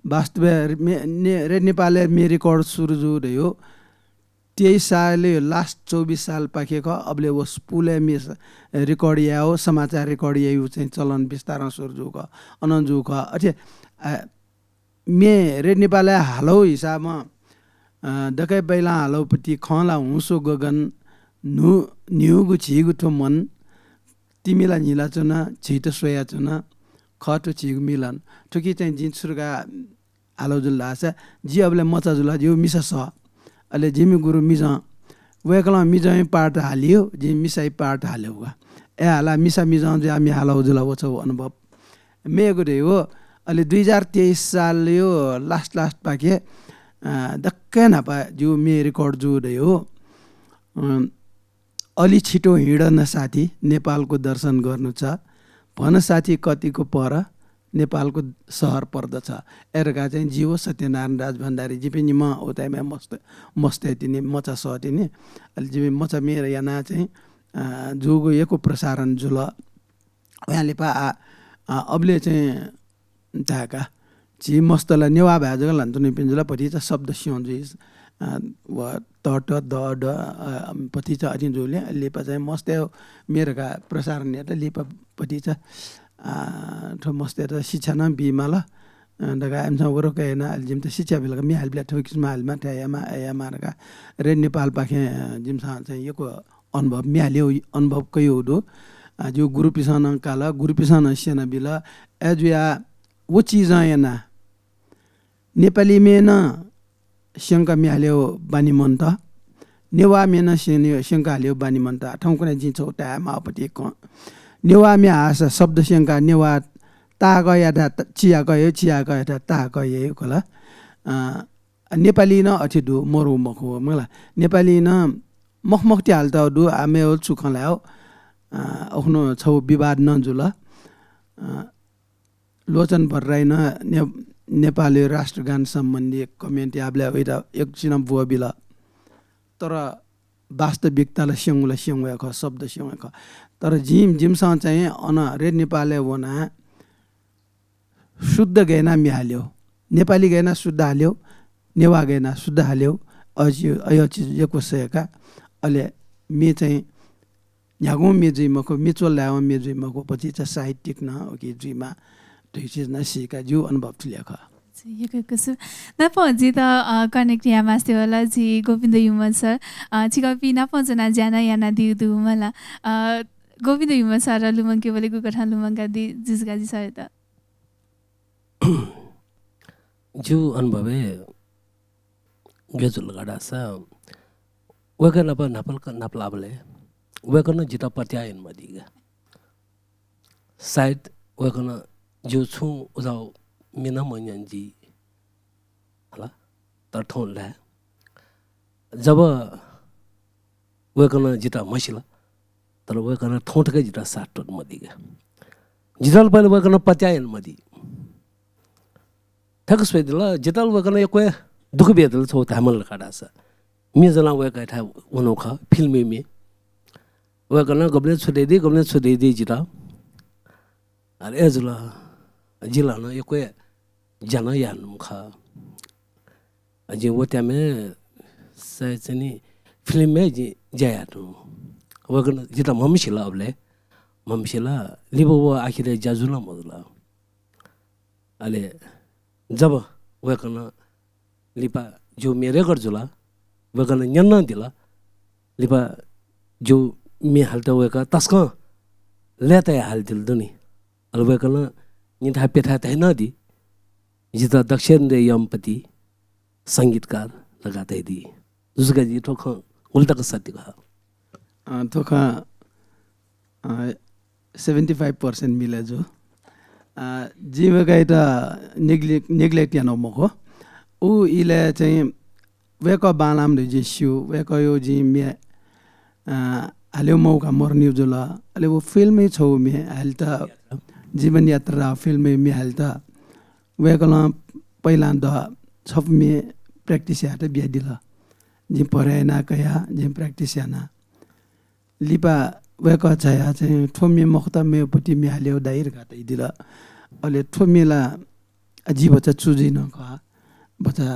वास्तवय् मे-, ने-, रेडियो नेपालय् म्ये record सुरु जूगु धयागु तेइस सालया last चौबिस सालपाखे खः, अबलय् व स्पुलय् म्ये स-, record यायेगु, समाचार record यायेगु चाहिँ चलन बिस्तारं सुरु जूगु खः, अनं जूगु खः। अथे, आ, म्ये रेडियो नेपालय् हालागु हिसाबं, अ, दकलय् पहिलां हालागुपति खँ ला हुँ स्व गगन, न्हू-, न्ह्यूगु झीगु थ्व मन, तिमि ला न्हिलाच्वन, झीत स्वयाच्वन, खः थ्व झीगु मिलन। थुकी चाहिँ जिं छु धकाः हालागु जुल धाःसा, जि अबलय् मचा जुल, जिगु मिसा सः। अले जिमि गुरु मिजं, वय्‌कलं मिजंया part हालियो, जिं मिसाया part हालेगु का। अय् हालाः मिसा मिजं जुयाः म्ये हालागु जुल, व छगू अनुभव। मेगु धयागु, अले दुई हजार तेइस सालया last last पाखे, अ, दकलय् न्हापा जिगु म्ये record जूगु धयागु, अ, अलि छिटो हिँड न साथी, नेपालको दर्शन गर्नु छ। भन साथी कतिको पर, नेपालको सहर पर्दछ। अय् धकाः चाहिँ जि व सत्यनारायण राजभण्डारी जिपिं निम्ह उ time-य् मस्त, मस्तय् तिनि, मचा सः तिनि। अले जिपिं मचा म्ये यानाः चाहिँ, अ, जूगु यक्व प्रसारण जुल। वयां लिपा आ, आ, अबलय् चाहिँ धाय्‌का झी मस्त ला नेवाः भाय् जक ल्हानाच्वनीपिं जुल, भतिचा शब्द स्यं जुइ, आ, व त, ट, द, ड, आ, भतिचा अथे जूलिं लिपा चाहिँ मस्तय् म्ये धकाः प्रसारण यात, लिपा भतिचा, आ, थ्व मस्तय्‌त शिक्षा नं बीमाल, आ, धकाः इमिसं वरक यानाः अले जिमित शिक्षा बिल का, म्ये हालेबलय् थ्व किसिमं हालेमाः, थथे यायेमाः, अथे यायेमाः धकाः रेडियो नेपालपाखें, आ, जिमिसं चाहिँ यक्व अनुभव, म्ये हालेगु अनुभव कयागु दु। आ, जिगु गुरुपिन्सं नं काल, गुरुपिन्सं नं स्यनाबिल। अय् जुयाः व चिजं यानाः नेपाली म्ये नं स्यंकाः म्ये हालेगु बानी मन्त, नेवाः म्ये नं स्यने-, स्यंकाः हालेगु बानी मन्त। थौंकन्हय् जिं छगू धायेमाःगु पति खँ। नेवाः म्ये हाःसा शब्द स्यंकाः नेवाः ताःक यात, चियाक हे, चियाक यात ताःक हे खला। अ, नेपाली नं अथे दु, मरु मखु, मला। नेपाली नं मखु मखुति हालेत दु, आ, मेगु छु खँ ल्हायेगु। अ, उखुन्हु छगू विवाद नं जुल। अ, लोचन भट्टराईं नं ने-, नेपालय् राष्ट्रगान सम्बन्धी comment याःबलय् वइत एकचिनं ब्वःबिल। तर वास्तविकता ला स्यंगु ला स्यंगु हे खः, शब्द स्यंगु हे खः। तर जिं, जिमिसं चाहिँ अन रेडियो नेपालय् वनाः शुद्ध गय् यानाः म्ये हालेगु, नेपाली गय् यानाः शुद्ध हालेगु, नेवाः गय् यानाः शुद्ध हालेगु, अय्-, अय् चिज यक्व सय्‌का। अले म्ये चाहिँ न्ह्यागुं म्ये जुइ मखु, म्ये च्वलाय्‌वं म्ये जुइ मखु, भतिचा साहित्यिक नं उकी जुइमाः धइगु चिज नं सीका जिगु अनुभव थुलि हे खः। यक्व यक्व सु-, नापं जितः, अ, connect याये मास्ति वल, झी गोविन्द युमल सर, अ, छिकपिं नापं च्वनाः ज्या नं यानादीगु दु मला। अ, गोविन्द युमल सर लुमंकेबलय् गुकथं लुमंकादी जुजुकाजी सरयात? जिगु अनुभवय् गय् जुल का धाःसा, वय्‌कः नाप न्हापाल-, न्हापलाःबलय् वय्‌कलं जितः पत्याः यानामदी का। सायद वय्‌कलं जिगु छुं उजाउ म्ये नं मन्यन जुइ हला, तर थौं धाये, जब वय्‌कलं जितः म्हसिल, तर वय्‌कलं थौं तक जितः साथ त्वःतामदी का। जितः ला पहिले वय्‌कलं पत्याः यानामदी। थ्याक्क स्वयादिल, जितः ला वय्‌कलं यक्व हे दुःख बियादिल, छगू धायेमाल का धाःसा। म्ये ज्वनाः वय्‌कःयाथाय् वनागु खः, फिल्मय् म्ये। वय्‌कलं गबलें छु धयादी, गबलें छु धयादी जितः। अले अय् जुल, जिं ला नं यक्व हे ज्या नं यानागु खः। जिं व time-य् सायद चाहिँ नि फिल्मय् जिं ज्या यानागु। वय्‌कलं जितः म्हमसिल, अबलय् म्हमसिल, लिपा व आखिरय् ज्या जुल मजुल। अले जब वय्‌कलं लिपा जिगु म्ये record जुल, वय्‌कलं न्यनादिल, लिपा जिगु म्ये हालेत वय्‌कः तसकं लय्‌तायाः हालादिल दनि। अले वय्‌कलं निथाय् प्यथाय् धयादी, जितः दक्षिण देय् यःम्ह पति संगीतकार धकाः धयादी। जुजुकाजी, थ्व खँ गुलि तक सत्य खः? अ, थ्व खँ, अ, seventy five percent मिले जू। अ, जिं वय्‌कःयात neglect, neglect यानागु मखु। उ इलय् चाहिँ वय्‌कः बांलाःम्ह धइगु जिं स्यू, वय्‌कःयागु जिं म्ये, अ, हालेगु मौका मरुनिगु जुल। अले व फिल्मय् छगू म्ये हालेत, जीवन यात्रा फिल्मय् म्ये हालेत वय्‌कलं पहिलां द छपु म्ये practice यायेत बियादिल। जिं भर्या याना कया, जिं practice याना। लिपा वय्‌कः झायाः चाहिँ थ्व म्ये मखुत, मेगु पति म्ये हालेगु दाइ धकाः धयादिल। अले थ्व म्ये ला जि भचा चुजी नं खः। भचा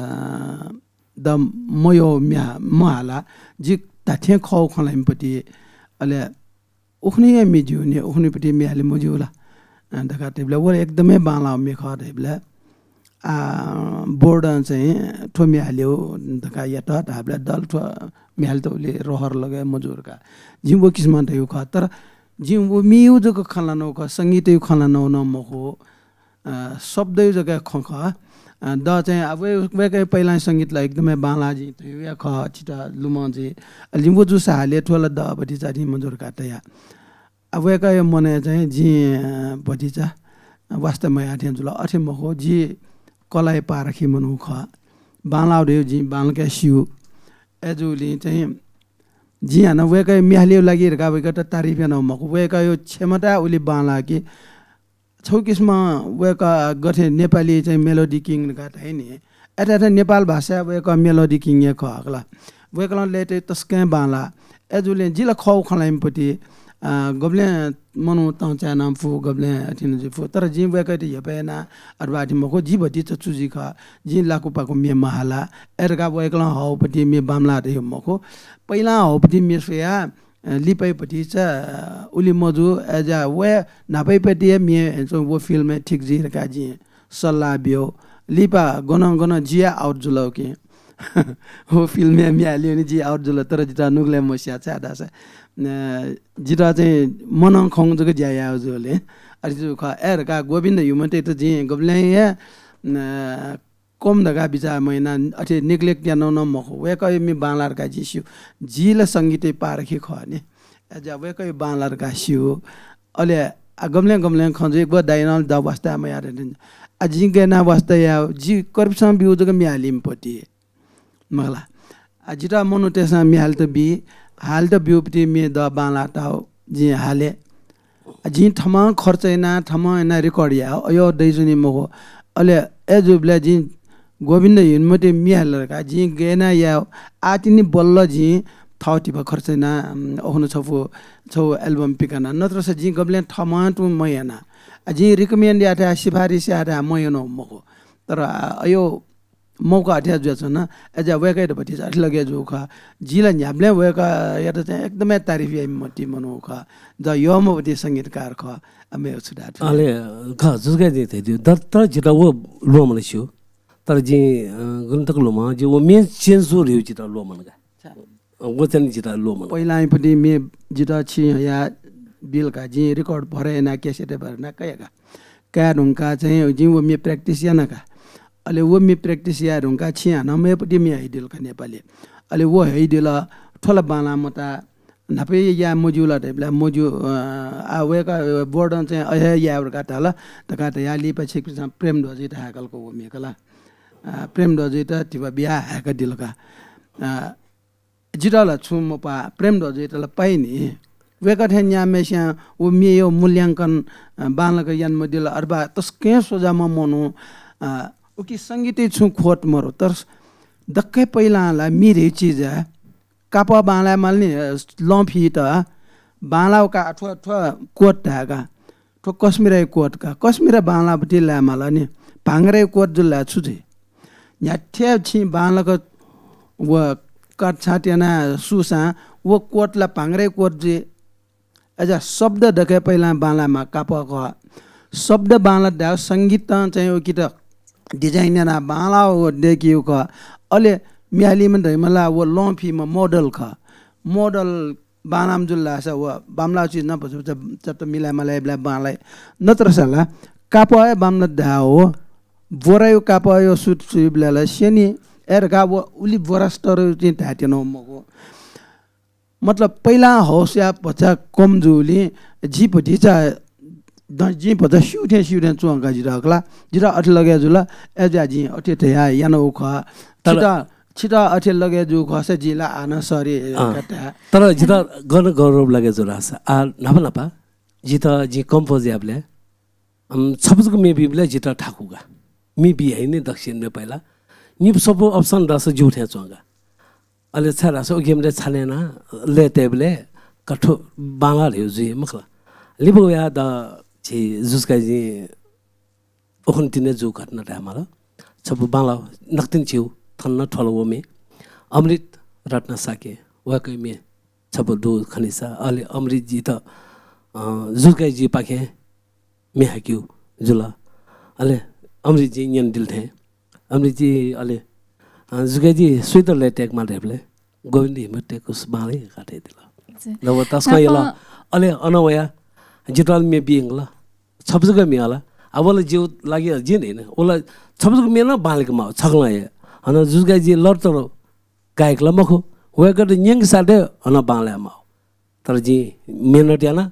द मयः म्ये महाला, जि धात्थें खः खँ ल्हाइम्ह पति। अले उखुन्हु हे म्ये ज्यू नि, उखुन्हु पति म्ये हाले मज्यू ला, अ, धकाः धइबलय् व एकदमै बांलाःगु म्ये खः धइबलय्, आ, board-ं चाहिँ थ्व म्ये हालेगु धकाः यात धाःबलय् द ला थ्व म्ये हालेत उलि रहर लगे मजू धकाः जिं व किसिमं धयागु खः। तर जिं व म्येयागु जक खँ ल्हानागु खः, संगीतयागु खँ ल्हानागु नं मखु। अ, शब्दयागु जक खँ खः। अ, द चाहिँ अब वय्-, वय्‌कःया पहिलां संगीत ला एकदमै बांलाः जिं धयागु खः, छितः लुमं जुइ। अले जिं व जूसा हाले थ्व ला द भतिचा जिं मजू धकाः धया। अब वय्‌कःया मनय् चाहिँ जिं, अ, भतिचा वास्ता मयाः थें जुल। अथे मखु, जि कलाया पारखी मनू खः। बांलाः धयागु जिं बांलाक हे स्यू। अय्‌जूगुलिं चाहिँ जिं हानं वय्‌कःया म्ये हालेगु लागि धकाः वय्‌कःयात तारिफ यानागु मखु। वय्‌कःया क्षमता उलि बांलाः कि छगू किसिमं वय्‌कः गथे नेपाली चाहिँ melody king धकाः धाइ नि, अथे अथे नेपाल भाषाय् वय्‌कः melody king हे खः हकला। वय्‌कलं लय्‌ताइ तसकं बांलाः। अय्‌जूगुलिं जि ला खःगु खँ ल्हाइम्ह पति, अ, गबलें मनू तं चाये नं फु, गबलें अथे नं जुइ फु। तर जिं वय्‌कःयात हेपय् याना अथवा अथे मखु, जि भतिचा चुजी खः, जिं लाकुपाकु म्ये महाला, अय् धकाः वय्‌कलं हःगु पति म्ये बांमलाः धयागु मखु। पहिलां हःगु पति म्ये स्वयाः अ, लिपाया भतिचा, अ, उलि मजू, अय्‌जुयाः वया न्हापाया पति हे म्ये च्वं व फिल्मय् ठीक जुइ धकाः जिं सल्लाह ब्यू। लिपा गनं गनं जि हे out जुल उकिं। व फिल्मय् म्ये हालेगुलिं जि out जुल, तर जितः नुगलय् मस्याः, छाय्‌धाःसा, अ, जितः चाहिँ मनं खंगु जक ज्या यायेगु जूगुलिं। अथे जू खः, अय् धकाः गोविन्द युमलयात जिं गबलें हे, अ, कम धकाः बिचाः मयाना, अथे neglect यानागु नं मखु। वय्‌कःया म्ये बांलाः धकाः जिं स्यू। जि ला संगीतया पारखी खः नि। अय्‌जुयाः वय्‌कःया बांलाः धकाः स्यू। अले आ गबलें गबलें खँ जुइ, व दाइनं द वास्ता मयाः धइगु। आ जिं गय् यानाः वास्ता याये, जि कर्पिसं ब्यूगु जक म्ये हालीम्ह पति। मखुला। आ जितः मनूतय्‌सं म्ये हालेत बी, हालेत ब्यूगु पति म्ये द बांलाः ताः। जिं हाले। आ, जिं थम्हं खर्च याना, थम्हं याना record याये, अय् दइच्वनी मखु। अले अय् जूबलय् जिं गोविन्द हिमती म्ये हाले धकाः जिं गय् याना याये, आः तिनि बल्ल जिं थःथिपा खर्च याना, अम, अखुनु छपु, छपु album पिकाना। नत्रसा जिं गबलें थम्हं तुं मयाना। आ, जिं recommend याथें, सिफारिस याथें मयाना मखु। तर, आ, अय् मौका अथे जुयाच्वन। अय्‌जुयाः वय्‌कःयात भतिचा अथे लगे जू खः। जि ला न्ह्याबलें वय्‌कःयात चाहिँ एकदमै तारिफ याइम्ह ति मनू खः। ज यःम्ह भति संगीतकार खः। अ, मेगु छु धाये थुलि। अले, खः, जुजुकाजी धयादिल। तर, तर जितः व ल्वःमन स्यू। तर जिं, अ, गुण तक ल्वःमन, जिं व म्ये change जू धइगु जितः ल्वःमन का। अच्छा। अ, व चाहिँ जितः ल्वःमन। पहिलांनिपट्टि म्ये जितः छिं हया बिल का, जिं record भरे याना, cassette भरे याना कया का। काये धुंकाः चाहिँ जिं व म्ये practice याना का। अले व म्ये practice याये धुंकाः छिं हानं मेगु म्ये हइदिल का नेपाली। अले व हइदिल, थ्व ला बांलाः मता, न्हापा याये मज्यू ला धइबलय् मज्यू, अ, आ, वय्‌कः board-ं चाहिँ अथे याये धकाः धाल धकाः धयाः लिपा छिकपिन्सं प्रेम ध्वजयात हाय्‌कल का व म्ये का ला। अ, प्रेम ध्वजयात धिबा बियाः हाय्‌कादिल का। अ, जितः ला छुं मपाः, प्रेम ध्वजयात ला पाइ नि। वय्‌कः थें न्याम्हस्यां व म्येया मूल्यांकन, अ, बांलाक याना मदिल, अथवा तसकं स्वजाम्ह मनू, अ, उकी संगीतय् छुं खोट मरु। तर दक्कय् पहिलां ला म्ये धइगु चिज, अ, कापः बांलाये माल नि, अ, लं फीत, बांलाः का, अथवा, अथवा कोट धाये का। थ्व कश्मीरया कोट का। कश्मीर बांलाःपट्टि लाये माल नि। भांगरया कोट जुल धाये छु जुइ? न्ह्याथे छिं बांलाक व कात छाँट यानाः सूसां व कोट ला भांगरया कोट जुइ। अय्‌जुयाः शब्द दकय् पहिलां बांलायेमाः, कापः खः। शब्द बांलाः धायेगु संगीतं चाहिँ उकित design यानाः बांलाः व दय्‌कीगु खः। अले म्ये हालीम्ह धइम्ह ला व लं फीम्ह model खः। Model बांलाःम्ह जुल धाःसा व बांमलाःगु चिज नं भचा भचा चत्त मिलाय् मालाय् बिलाय् बांलाइ। नत्रसा ला कापः हे बांमलात धायेगु, बोराया कापःया suit सुइबलय् ला स्यनी, अय् धकाः व उलि बोरा स्तरया चिज धायेत्यनागु मखु। मतलब, पहिलां हौसया भचा कम जूगुलिं जि भतिचा द-, जिं भचा स्यू थें स्यू थें च्वं का जितः खला। जितः अथे लगे जुल, अय्‌जुयाः जिं अथे धयाः यानागु खः। तर छितः, छितः अथे लगे जूगु खःसा जिं ला आः नं sorry अँ। का धाये। तर जितः गन गौरव लगे जुल धाःसा, आः न्हापा न्हापा जितः जिं compose याःबलय्, अम, छपु जक म्ये बीबलय् जितः थाकु का। म्ये बी हइनि दक्वसिनं पहिला। निपु सपु option दःसा ज्यू थें च्वं का। अले छाय् धाःसा उकियामलय् छानय् यानाः लय् तयेबलय् का थ्व बांलाः धइगु जुइ मखु ला। लिपा वयाः द झी जुजुकाजीं उखुन्हु तिनि जूगु घटना धायेमाल। छपु बांलाः नकतिनि झीगु थन नं थ्वल व म्ये। अमृत रत्न शाक्य वय्‌कःया म्ये छपु दु खनिसा, अले अमृतजीत, अ, जुजुकाजीपाखें म्ये हाकिउ जुल। अले अमृतजी न्यनादिल थें। अमृतजी अले, अ, जुजुकाजी सुइत लय् तय्‌केमाः धयाबलय् गोविन्द हिमतीया कुस बांलाः का धयादिल। हजुर। ल व तसकं यल। नापं अले अन वयाः जितः ला म्ये बियंकल। छपु जक म्ये हल। आ, व ला जिगु लागि जिं धयानि। व ला छपु जक म्ये नं बांलाकेमाः, छकलं हे। अन जुजुकाजी लरतर गायक ला मखु। वय्‌कःयात न्यंकसां हे अन बांलायेमाः। तर जिं मेहनत याना,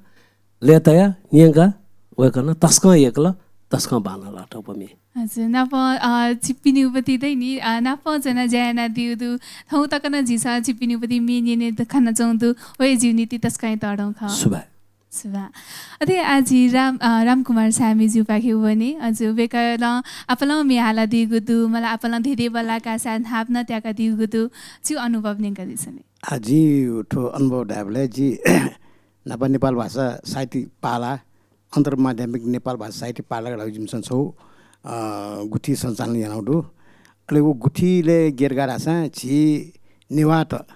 लय् तया, न्यंका, वय्‌कलं तसकं यंकल, तसकं बांलाः थ्व म्ये। हजुर, नापं, अ, छिकपिनि उपति दइ नि, अ, नापं ज्वनाः ज्या यानादीगु दु। थौं तक नं झीसं छिकपिनि उपति म्ये न्यने द-, खनाच्वंगु दु। व हे जिगु निंतिं तसकं हे तःधं खः। सुभाय्। सुभाय्। अथे आः झी राम, अ, रामकुमार साय्‌मि ज्यूपाखे वने। हजुर, वय्‌कलं आपालं म्ये हालादीगु दु, मला आपालं धेंधेंबल्लाः कासा न्हापा नं त्याकादीगु दु। छिगु अनुभव न्यंकादिसँ नि। आ, जिं थ्व अनुभव धायेबलय् जि न्हापा नेपाल भाषा साहित्य पाला, अन्तर माध्यमिक नेपाल भाषा साहित्य पाला धइगु जिमिसं छगू, अ, गुथि सञ्चालन यानागु दु। अले व गुथिलय् गय् धकाः धाःसा झी नेवाःत,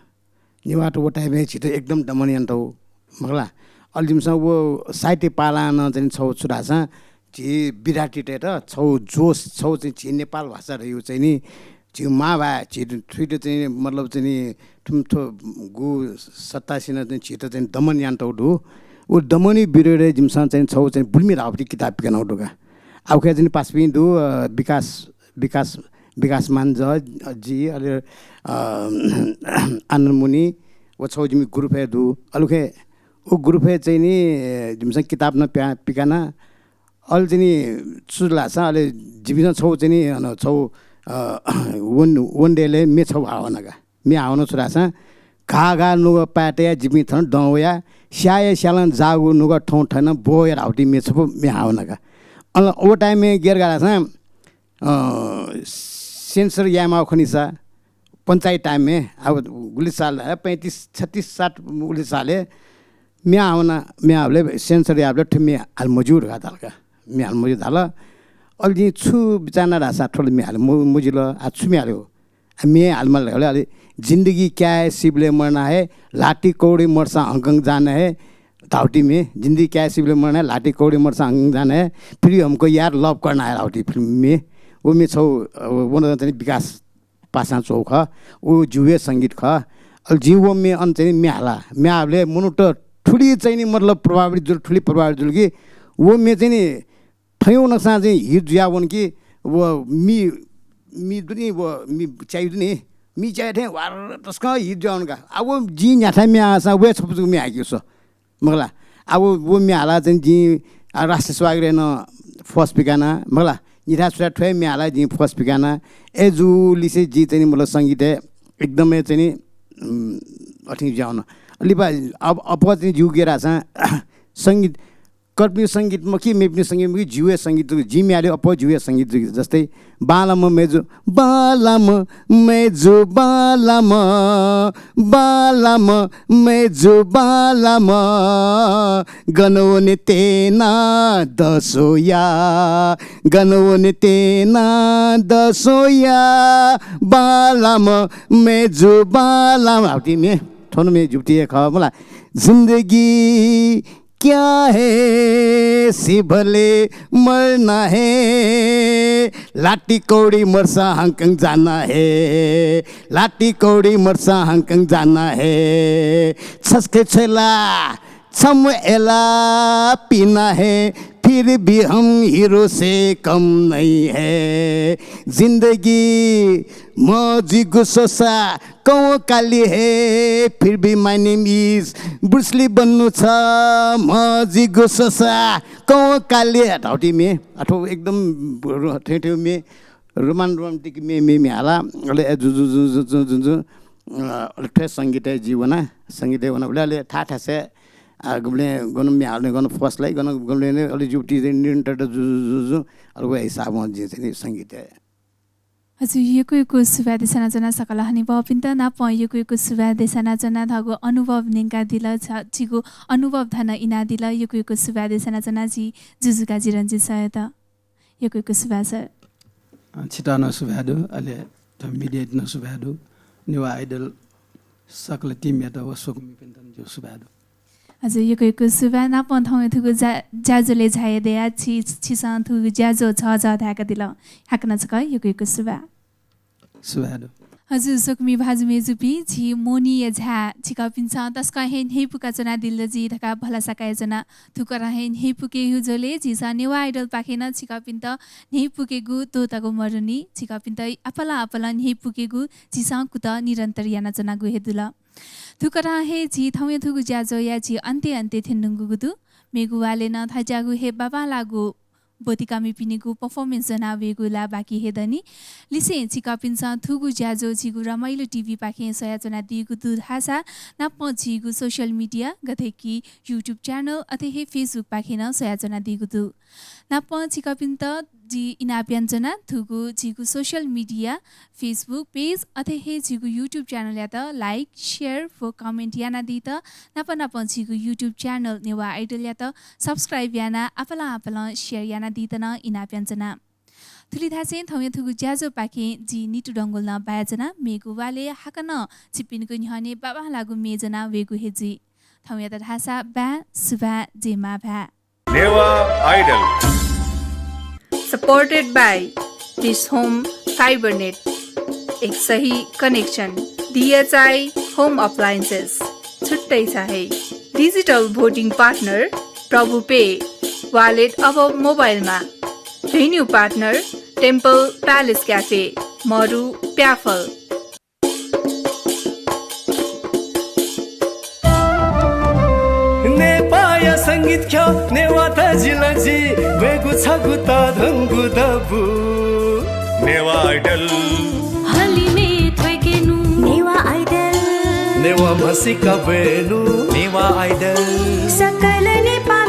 नेवाःत व time-य् झीत एकदम दमन यानातःगु मखु ला। अले जिमिसं व साहित्य पालां नं चाहिँ छगू छु धाःसा झी विद्यार्थीतय्‌त छगू जोस, छगू चाहिँ झी नेपाल भाषा धइगु चाहिँ नि झीगु मांभाय्, झी थुइत चाहिँ, मतलब चाहिँ नि, थुम थ्व गु सत्तासिनं चाहिँ झीत चाहिँ दमन यानातःगु दु। व दमनया विरोधय् जिमिसं चाहिँ छगू चाहिँ बुल्मि धाःगु किताब पिकानागु दु का। आ, उखे चाहिँ पासापिं दु, अ, विकास, विकास, विकासमान ज-, जी, अले, अ, आनन्द मुनि, व छगू जिमि group हे दु। अले उखे व group हे चाहिँ नि जिमिसं किताब नं प्या-, पिकाना। अले चाहिँ नि छु धाःसा, अले जिमिसं छगू चाहिँ नि, अन छगू, अ, वन, वन डेलय् म्ये छगू हावाना का। म्ये हावाना छु धाःसा, घाः घाः नुगः पाय् तयाः जिपिं थन दं वयाः स्याःया स्यालं जाःगु नुगः थौं थन ब्वया धाःगु ति म्ये छपु म्ये हाः वना का। अन व time-य् गय् का धाःसा, अ, censor यायेमाःगु खनिसा, पञ्चायत time-य्, अब गुलि साल, अ, पैंतिस, छत्तिस, साठ गुलि सालय् म्ये हाः वना, म्ये हाःबलय् censor याःबलय् थ्व म्ये हाले मज्यू धकाः धाल का। म्ये हाले मज्यू धाल। अले जिं छु बिचाः याना धाःसा थ्व ला म्ये हाले म-, मजिल, आ छु म्ये हाले हो? आ, म्ये हाले माल धाःबलय् अले जिन्दगी क्या है सिबले मरना है, लाठी कौडी मर्सा हङकङ जाना है धाःगु ति म्ये, जिन्दगी क्या है सिबले मरना है, लाठी कौडी मर्सा हङकङ जाना है, फिर भी हमको यार love करना है धाःगु ति film म्ये। व म्ये छौ, अ, व नं चाहिँ विकास पासां च्वःगु खः, व जिगु हे संगीत खः। अले जिं व म्ये अन चाहिँ म्ये हाला, म्ये हाःबलय् मनूत थुलि चाहिँ नि मतलब प्रभावित जुल, थुलि प्रभावित जुल कि व म्ये चाहिँ नि थय्‌गू नकसां चाहिँ hit जुयावन कि व मि, मि दु नि, व मि च्यायु दु नि, मि च्यायु थें वार तसकं hit जुयावन का। आ व जिं न्ह्याथाय् म्ये हाःसां व हे छपु जक म्ये हाय्‌के स्व। मखु ला, आ व, व म्ये हालाः चाहिँ जिं, आ, राष्ट्रिय स्वागतय् नं first पिकाना, मखु ला, निथाय् सुथाय् थ्व हे म्ये हालाः जिं first पिकाना। अय्‌जूलिसे जि चाहिँ नि मतलब संगीतय् एकदमै चाहिँ नि, उम्, अथें जुयावन। लिपा अब, अप्वः चाहिँ जिगु गय् धाःसां संगीत, कर्पिनिगु संगीत मखु कि, मेपिनिगु संगीत मखु कि, जिगु हे संगीत जक, जिं म्ये हाले अप्वः जिगु हे संगीत जक। जस्तै, बांलाम्ह मय्‌जु, बांलाम्ह मय्‌जु, बांलाम्ह, बांलाम्ह मय्‌जु, बांलाम्ह, गन वने तेना दसोया, गन वने तेना दसोया, बांलाम्ह मय्‌जु, बांलाम्ह। हाउति म्ये, थ्व नं म्ये जुप्ति हे खः मला। जिन्दगी क्या है सिबले मरना है, लाठी कौडी मर्सा हङकङ जाना है, लाठी कौडी मर्सा हङकङ जाना है। छसके छ्वय्‌ला छम्ह अय्‌ला पिना है, फिर भी हम हीरो से कम नहीं है। जिन्दगी मजिगु स्वसा कौं काली हे, फिर भी my name is Bruce Lee बन्नु छ, मजिगु स्वसा कौं काली हे। हाउति म्ये, आ थ्व एकदम थें थें म्ये, रोमान रोमान्टिक म्ये, म्ये, म्ये हालाः, अले ए जु, जु, अ, अले थ्व हे संगीतय् जि वना, संगीतय् वना, अले, अले थाय् थासय्, आ, गुबलें गन म्ये हाले, गन first लाइ, गन गुबलें अले जुप्ति निरन्तरता जु, जु, जु, जु, अले व हिसाबं जिं चाहिँ नि संगीतय् हजुर, यक्व यक्व सुभाय् देछाना च्वना सकल हनेबहःपिन्त नापं यक्व यक्व सुभाय् देछाना च्वना, थःगु अनुभव न्यंकादिल, छ-, छिगु अनुभव थन इनादिल, यक्व यक्व सुभाय् देछाना च्वना जि जुजुकाजी रञ्जित सरयात। यक्व यक्व सुभाय् सर। अ, छितः नं सुभाय् दु, अले थ्व media-त नं सुभाय् दु, नेवाः Idol सकल team-यात व स्वकुमिपिन्त नं जिगु सुभाय् दु। हजुर, यक्व यक्व सुभाय्। नापं थौंया थुगु ज्या-, ज्याझ्वलय् झायाः दयाः छि-, छिसं थुगु ज्याझ्वः झःझः धाय्‌कादिल। हाकनं छकः यक्व यक्व सुभाय्। सुभाय् दु। हजुर, स्वकुमि भाजु मय्‌जुपिं, झी मोहनीया झाय् छिकपिन्सं तसकं हे न्ह्यइपुका च्वनादिल जि धकाः भलसा कयाच्वना। थुकथं हे न्ह्यइपुकेगु झ्वलय् झीसं नेवाः Idol पाखें नं छिकपिन्त न्ह्यइपुकेगु त्वःतागु मदुनि। छिकपिन्त आपालं आपालं न्ह्यइपुकेगु झीसं कुतः निरन्तर यानाच्वनागु हे दुल। थुकथं हे झी थौंया थुगु ज्याझ्वःया झी अन्त्य अन्त्य थ्यनेधुंकूगु दु। मेगु वालय् नं थज्याःगु हे बांबांलाःगु ब्वतिकामिपिनिगु performance ज्वना वयेगु ला बाकी हे दनि। लिसें छिकपिन्सं थुगु ज्याझ्वः झीगु रमाइलो TV पाखें स्वयाच्वनादीगु दु धाःसा नापं झीगु social media गथे कि YouTube channel अथे हे Facebook पाखें नं स्वयाच्वनादीगु दु। नापं छिकपिन्त जिं इनाप यानाच्वना, थुगु झीगु social media, Facebook page अथे हे झीगु YouTube channel-यात like, share व comment यानादीत, नाप नापं झीगु YouTube channel नेवाः Idol-यात subscribe यानाः आपालं आपालं share यानादीत नं इनाप यानाच्वना। थुलि धासें थौंया थुगु ज्याझ्वःपाखें जि नितु डंगोल नं बायाच्वना। मेगु वालय् हाकनं छिपिनिगु न्ह्यःने बांबांलाःगु म्ये ज्वना वयेगु हे जुइ। थौंयात धाःसा बाय्, सुभाय्, जय मांभाय्। Newah Idol। Supported by Dish Home Fibernet, एक सही connection। DHI Home Appliances, छुट्टै छ है। Digital voting partner प्रभु पे, wallet अब मोबाइलमा। Venue partner Temple Palace Cafe, मरु प्याफल। नेपाःया संगीत ख्यः नेवाः तजिलजि वयेगु छगू तःधंगु दबू। नेवाः Idol। हलिमय् थ्वय्केनु। नेवाः Idol। नेवाः म्हसीका ब्वयेनु नेवाः Idol। सकल नेपाः